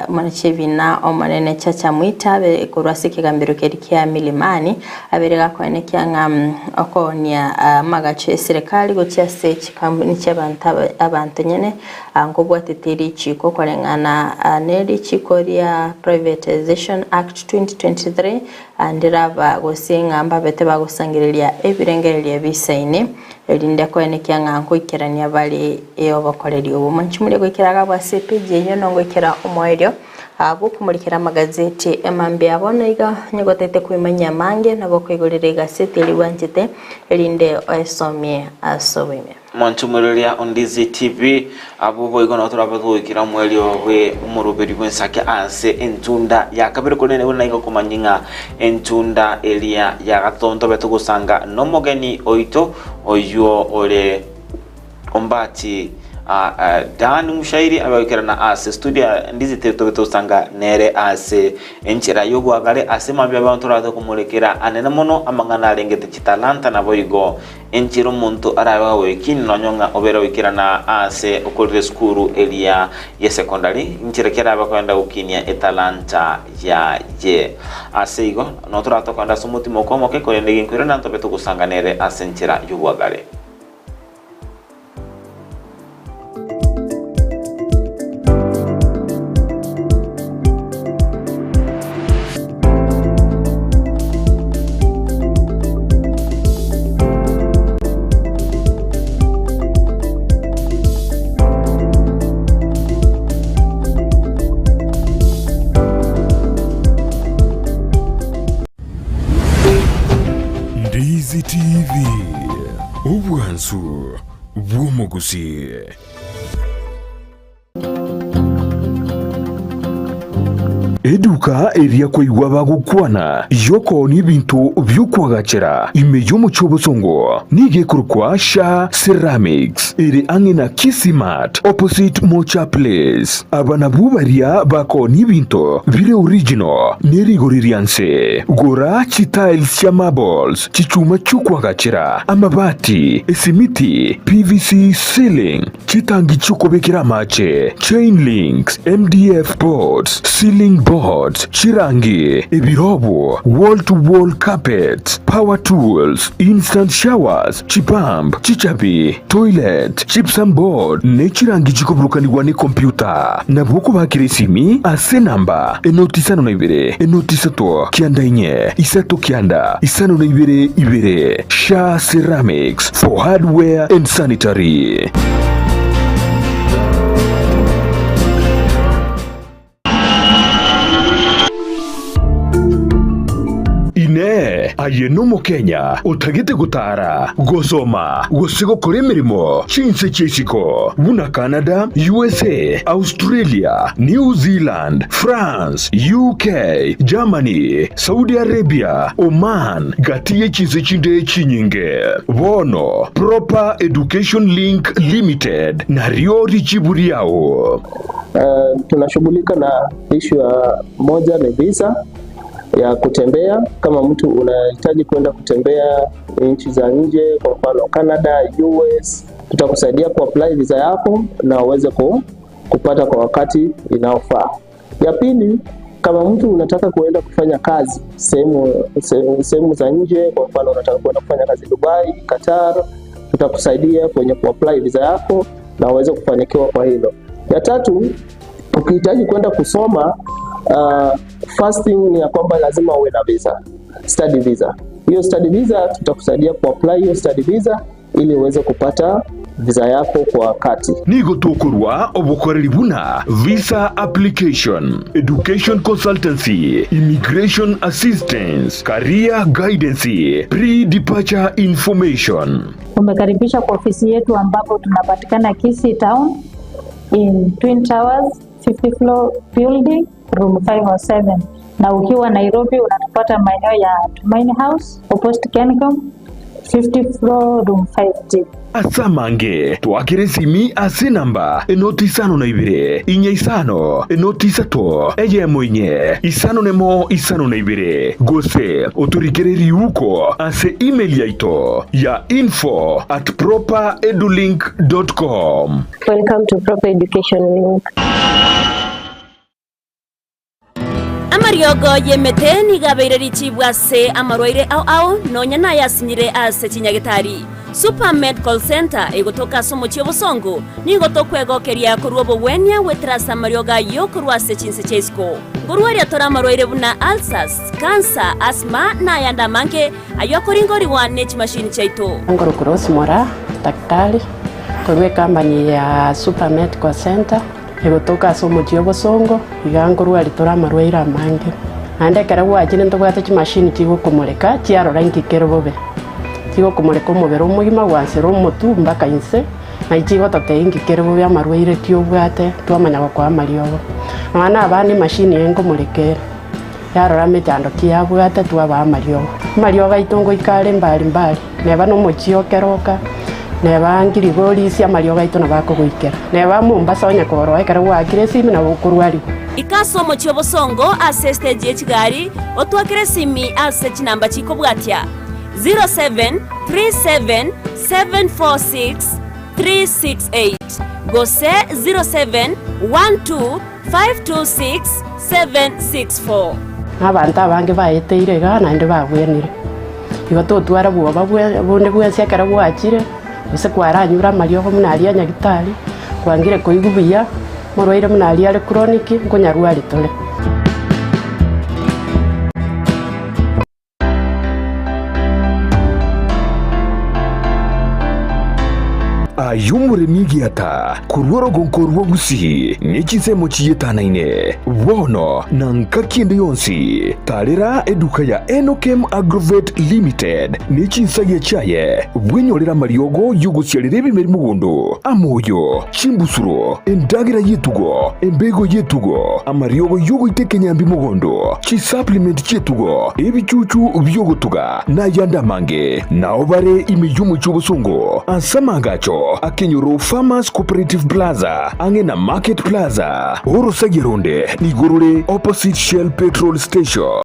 Speaker 8: omonechebina omonene Chacha Mwita abe korwa ase ekegambero keria kia Milimani abere gakoenekia ng'a okoonia amaagacho y'eserekari gochia ase chikampuni chi'abanto abanto nyene Nkobwatete richiiko koreng'ana ne richiiko ria Privatisation Act 2023, ndiraba gose ng'a mbabete bagosangereria ebirengererio bisaine, erinde koenekia ng'a nkoikerania bare obokoreri obo. Monchi moria goikera agabwo ase epeji eyio nongoikera omoerio bw'okomorikera amagazeti emambia bono iga onye gotagete koimanyia amange nabo okoigorera egaseti eria bwanchete erinde oesomie ase oboime.
Speaker 7: Monchumureria Ondizi TV, abwo boigo nabo torabe goikera omoerio bwe omoroberi bw'ensake ase entunda ya kabere korende buna nigo okomanya ng'a entunda eria ya gatato ntobe togosanga nomogeni oito oywo ore Ombati Dan Mushairi abe goikerana ase studio ya Ndizi TV tobe togosanga nere ase enchera y'obwagare ase mambia bono torabe tokomorekera anene mono amang'ana arengete chitalanta naboigo Enchera omonto arabe agoekinia nonya ng'a obeire goikerana aase okorire esukuru eria y'esekondari, inchera ki arabe akoenda gokinia etalanta yaye. Ase igo, noo toratokende ase omotima okwo omoke, korende ginkoirana ntobe togosanga nere ase enchera y'obwagare.
Speaker 1: Ndizi TV, obwansu bw'omogusii. Eduka eria koigwa bagokwana y'okoonia ebinto bi'okoagachera ime y'omochie obosongo nigo ekorokwa Sha Ceramics ere ang'e na Kisii Mart opposite Mocha Place. Aba nabwo baria bakoonia ebinto bire original ne rigori ria nse. Gora chitiles chia marbles, chichuma chi'okoagachera, amabati, esimiti, PVC ceiling, Chitangi chi'okobekera amache, chain links, MDF boards, ceiling boards, chirangi, ebirobo, wall to wall carpets, power tools, instant showers, chipump, chichabi, toilet, gypsum board, ne chirangi chikoburukanigwa ne computer. Nabo okobakera esimi ase enamba enoti isano na ibere, enoti isato, kianda inye, isato kianda, isano na ibere ibere. Sha Ceramics for hardware and sanitary. Inee! Aye n'Omokenya otagete gotara, gosoma, gose gokora emeremo chinse chia isiko buna Canada, USA, Australia, New Zealand, France, UK, Germany, Saudi Arabia, Oman, gati ye chinse chinde chinyinge. Bono Proper Education Link Limited nario richibu riao.
Speaker 9: Tunashughulika na ishu ya moja ni visa ya kutembea. Kama mtu unahitaji kwenda kutembea nchi za nje, kwa mfano Canada, US, tutakusaidia kuapply visa yako na uweze kupata kwa wakati inaofaa. Ya pili, kama mtu unataka kuenda kufanya kazi sehemu za nje, kwa mfano unataka kuenda kufanya kazi Dubai, Qatar, tutakusaidia kwenye kuapply visa yako na uweze kufanikiwa kwa hilo. Ya tatu, ukihitaji kwenda kusoma, first thing ni ya kwamba lazima uwe na visa, study visa. Hiyo study visa tutakusaidia kuapply hiyo study visa ili uweze kupata visa yako kwa wakati.
Speaker 1: Nigo tokorwa obokoreri buna visa application, education consultancy, immigration assistance, career guidance, pre-departure information.
Speaker 11: Umekaribishwa kwa ofisi yetu ambapo tunapatikana Kisii Town in Twin Towers 50 floor building room 507, na ukiwa Nairobi unatupata maeneo ya Tumaini House opposite Kencom 50 floor room 5G.
Speaker 1: Ase amange, twakere esimi ase enamba enoti isano na ibere, inya isano, enoti isato, eyemo inye, isano nemo isano na ibere, gose otorikere riuko ase email yaito ya info at properedulink dot com.
Speaker 12: Welcome to Proper Education Link.
Speaker 10: Amariogo y'emete nigo abeire richibu ase amarwaire ao ao, nonya nayasinyire ase chinyagetari. Super Medical Centre egotoka ase omochie obosongo, nigo tokwegokeria korwa obogwenia goetera ase amariogo ayio korwa ase chinse chia isiko. Nkorwaria tore amarwaire buna ulcers, cancer, asthma na ayande amange ayio akoringorigwa ne chimashini chiaito.
Speaker 6: Ngorokora osimora daktari korwa ecompany ya Super Medical Centre. Egotoka ase omochie obosongo, iga nkorwaria tore amarwaire amange. Naende ekero gwachire ntobwate chimashini chigokomoreka chiarora inki kere bobe. Chigokomoreka omobere omogima gwansera omotwe mpaka inse, naye chigototebia inki kere bobe amarwaire ki obwate twamanya gokoa amariogo. Nonya na abana emashini eye nkomoreka ere, yarora emechando ki yabwate twabaa amariogo. Amariogo aito ngoika are mbari mbari, neba na omochie o Keroka, neba Ngirigorisi amariogo aito nabo akogoikera. Neba Mombasa onye koroa ekero gwaakire esimi nabo okorwarigwa.
Speaker 10: Ika ase omochie obosongo ase estage ye chigari, otwakere esimi ase chinamba chikobwatia, 0737 746 368 gose 0712 526 764.
Speaker 6: Na abanto abange baeteire iga naende babwenire. Igo totwara bwoba bonde bwensi ekero gwachire, gose kwaranyure amariogo buna aria a nyagitari, kwangire koigwa buya, omorwaire buna aria are chronic, nkonyarwari tore.
Speaker 1: Aye omoremi egiata korwa orogonko rwa Gusii ne chinsemo chiyetanaine, bono na ngaki ende yonsi, tarera eduka ya Enokem Agrovet Limited ne chinsagia chiaye, bwenyorere amariogo y'ogosiarera ebimeri mogondo, amoyo, chimbusuro, endagera y'etugo, embego y'etugo, amariogo y'ogoita ekenyambi mogondo, chisupplement chi'etugo, ebichuchu bi'ogotuga, na ayande amange. Nao bare ime y'omochie obosongo ase amaagacho akenyoro Farmers Cooperative Plaza ang'e na Market Plaza. Orosagia ronde nigo rore opposite Shell Petrol Station.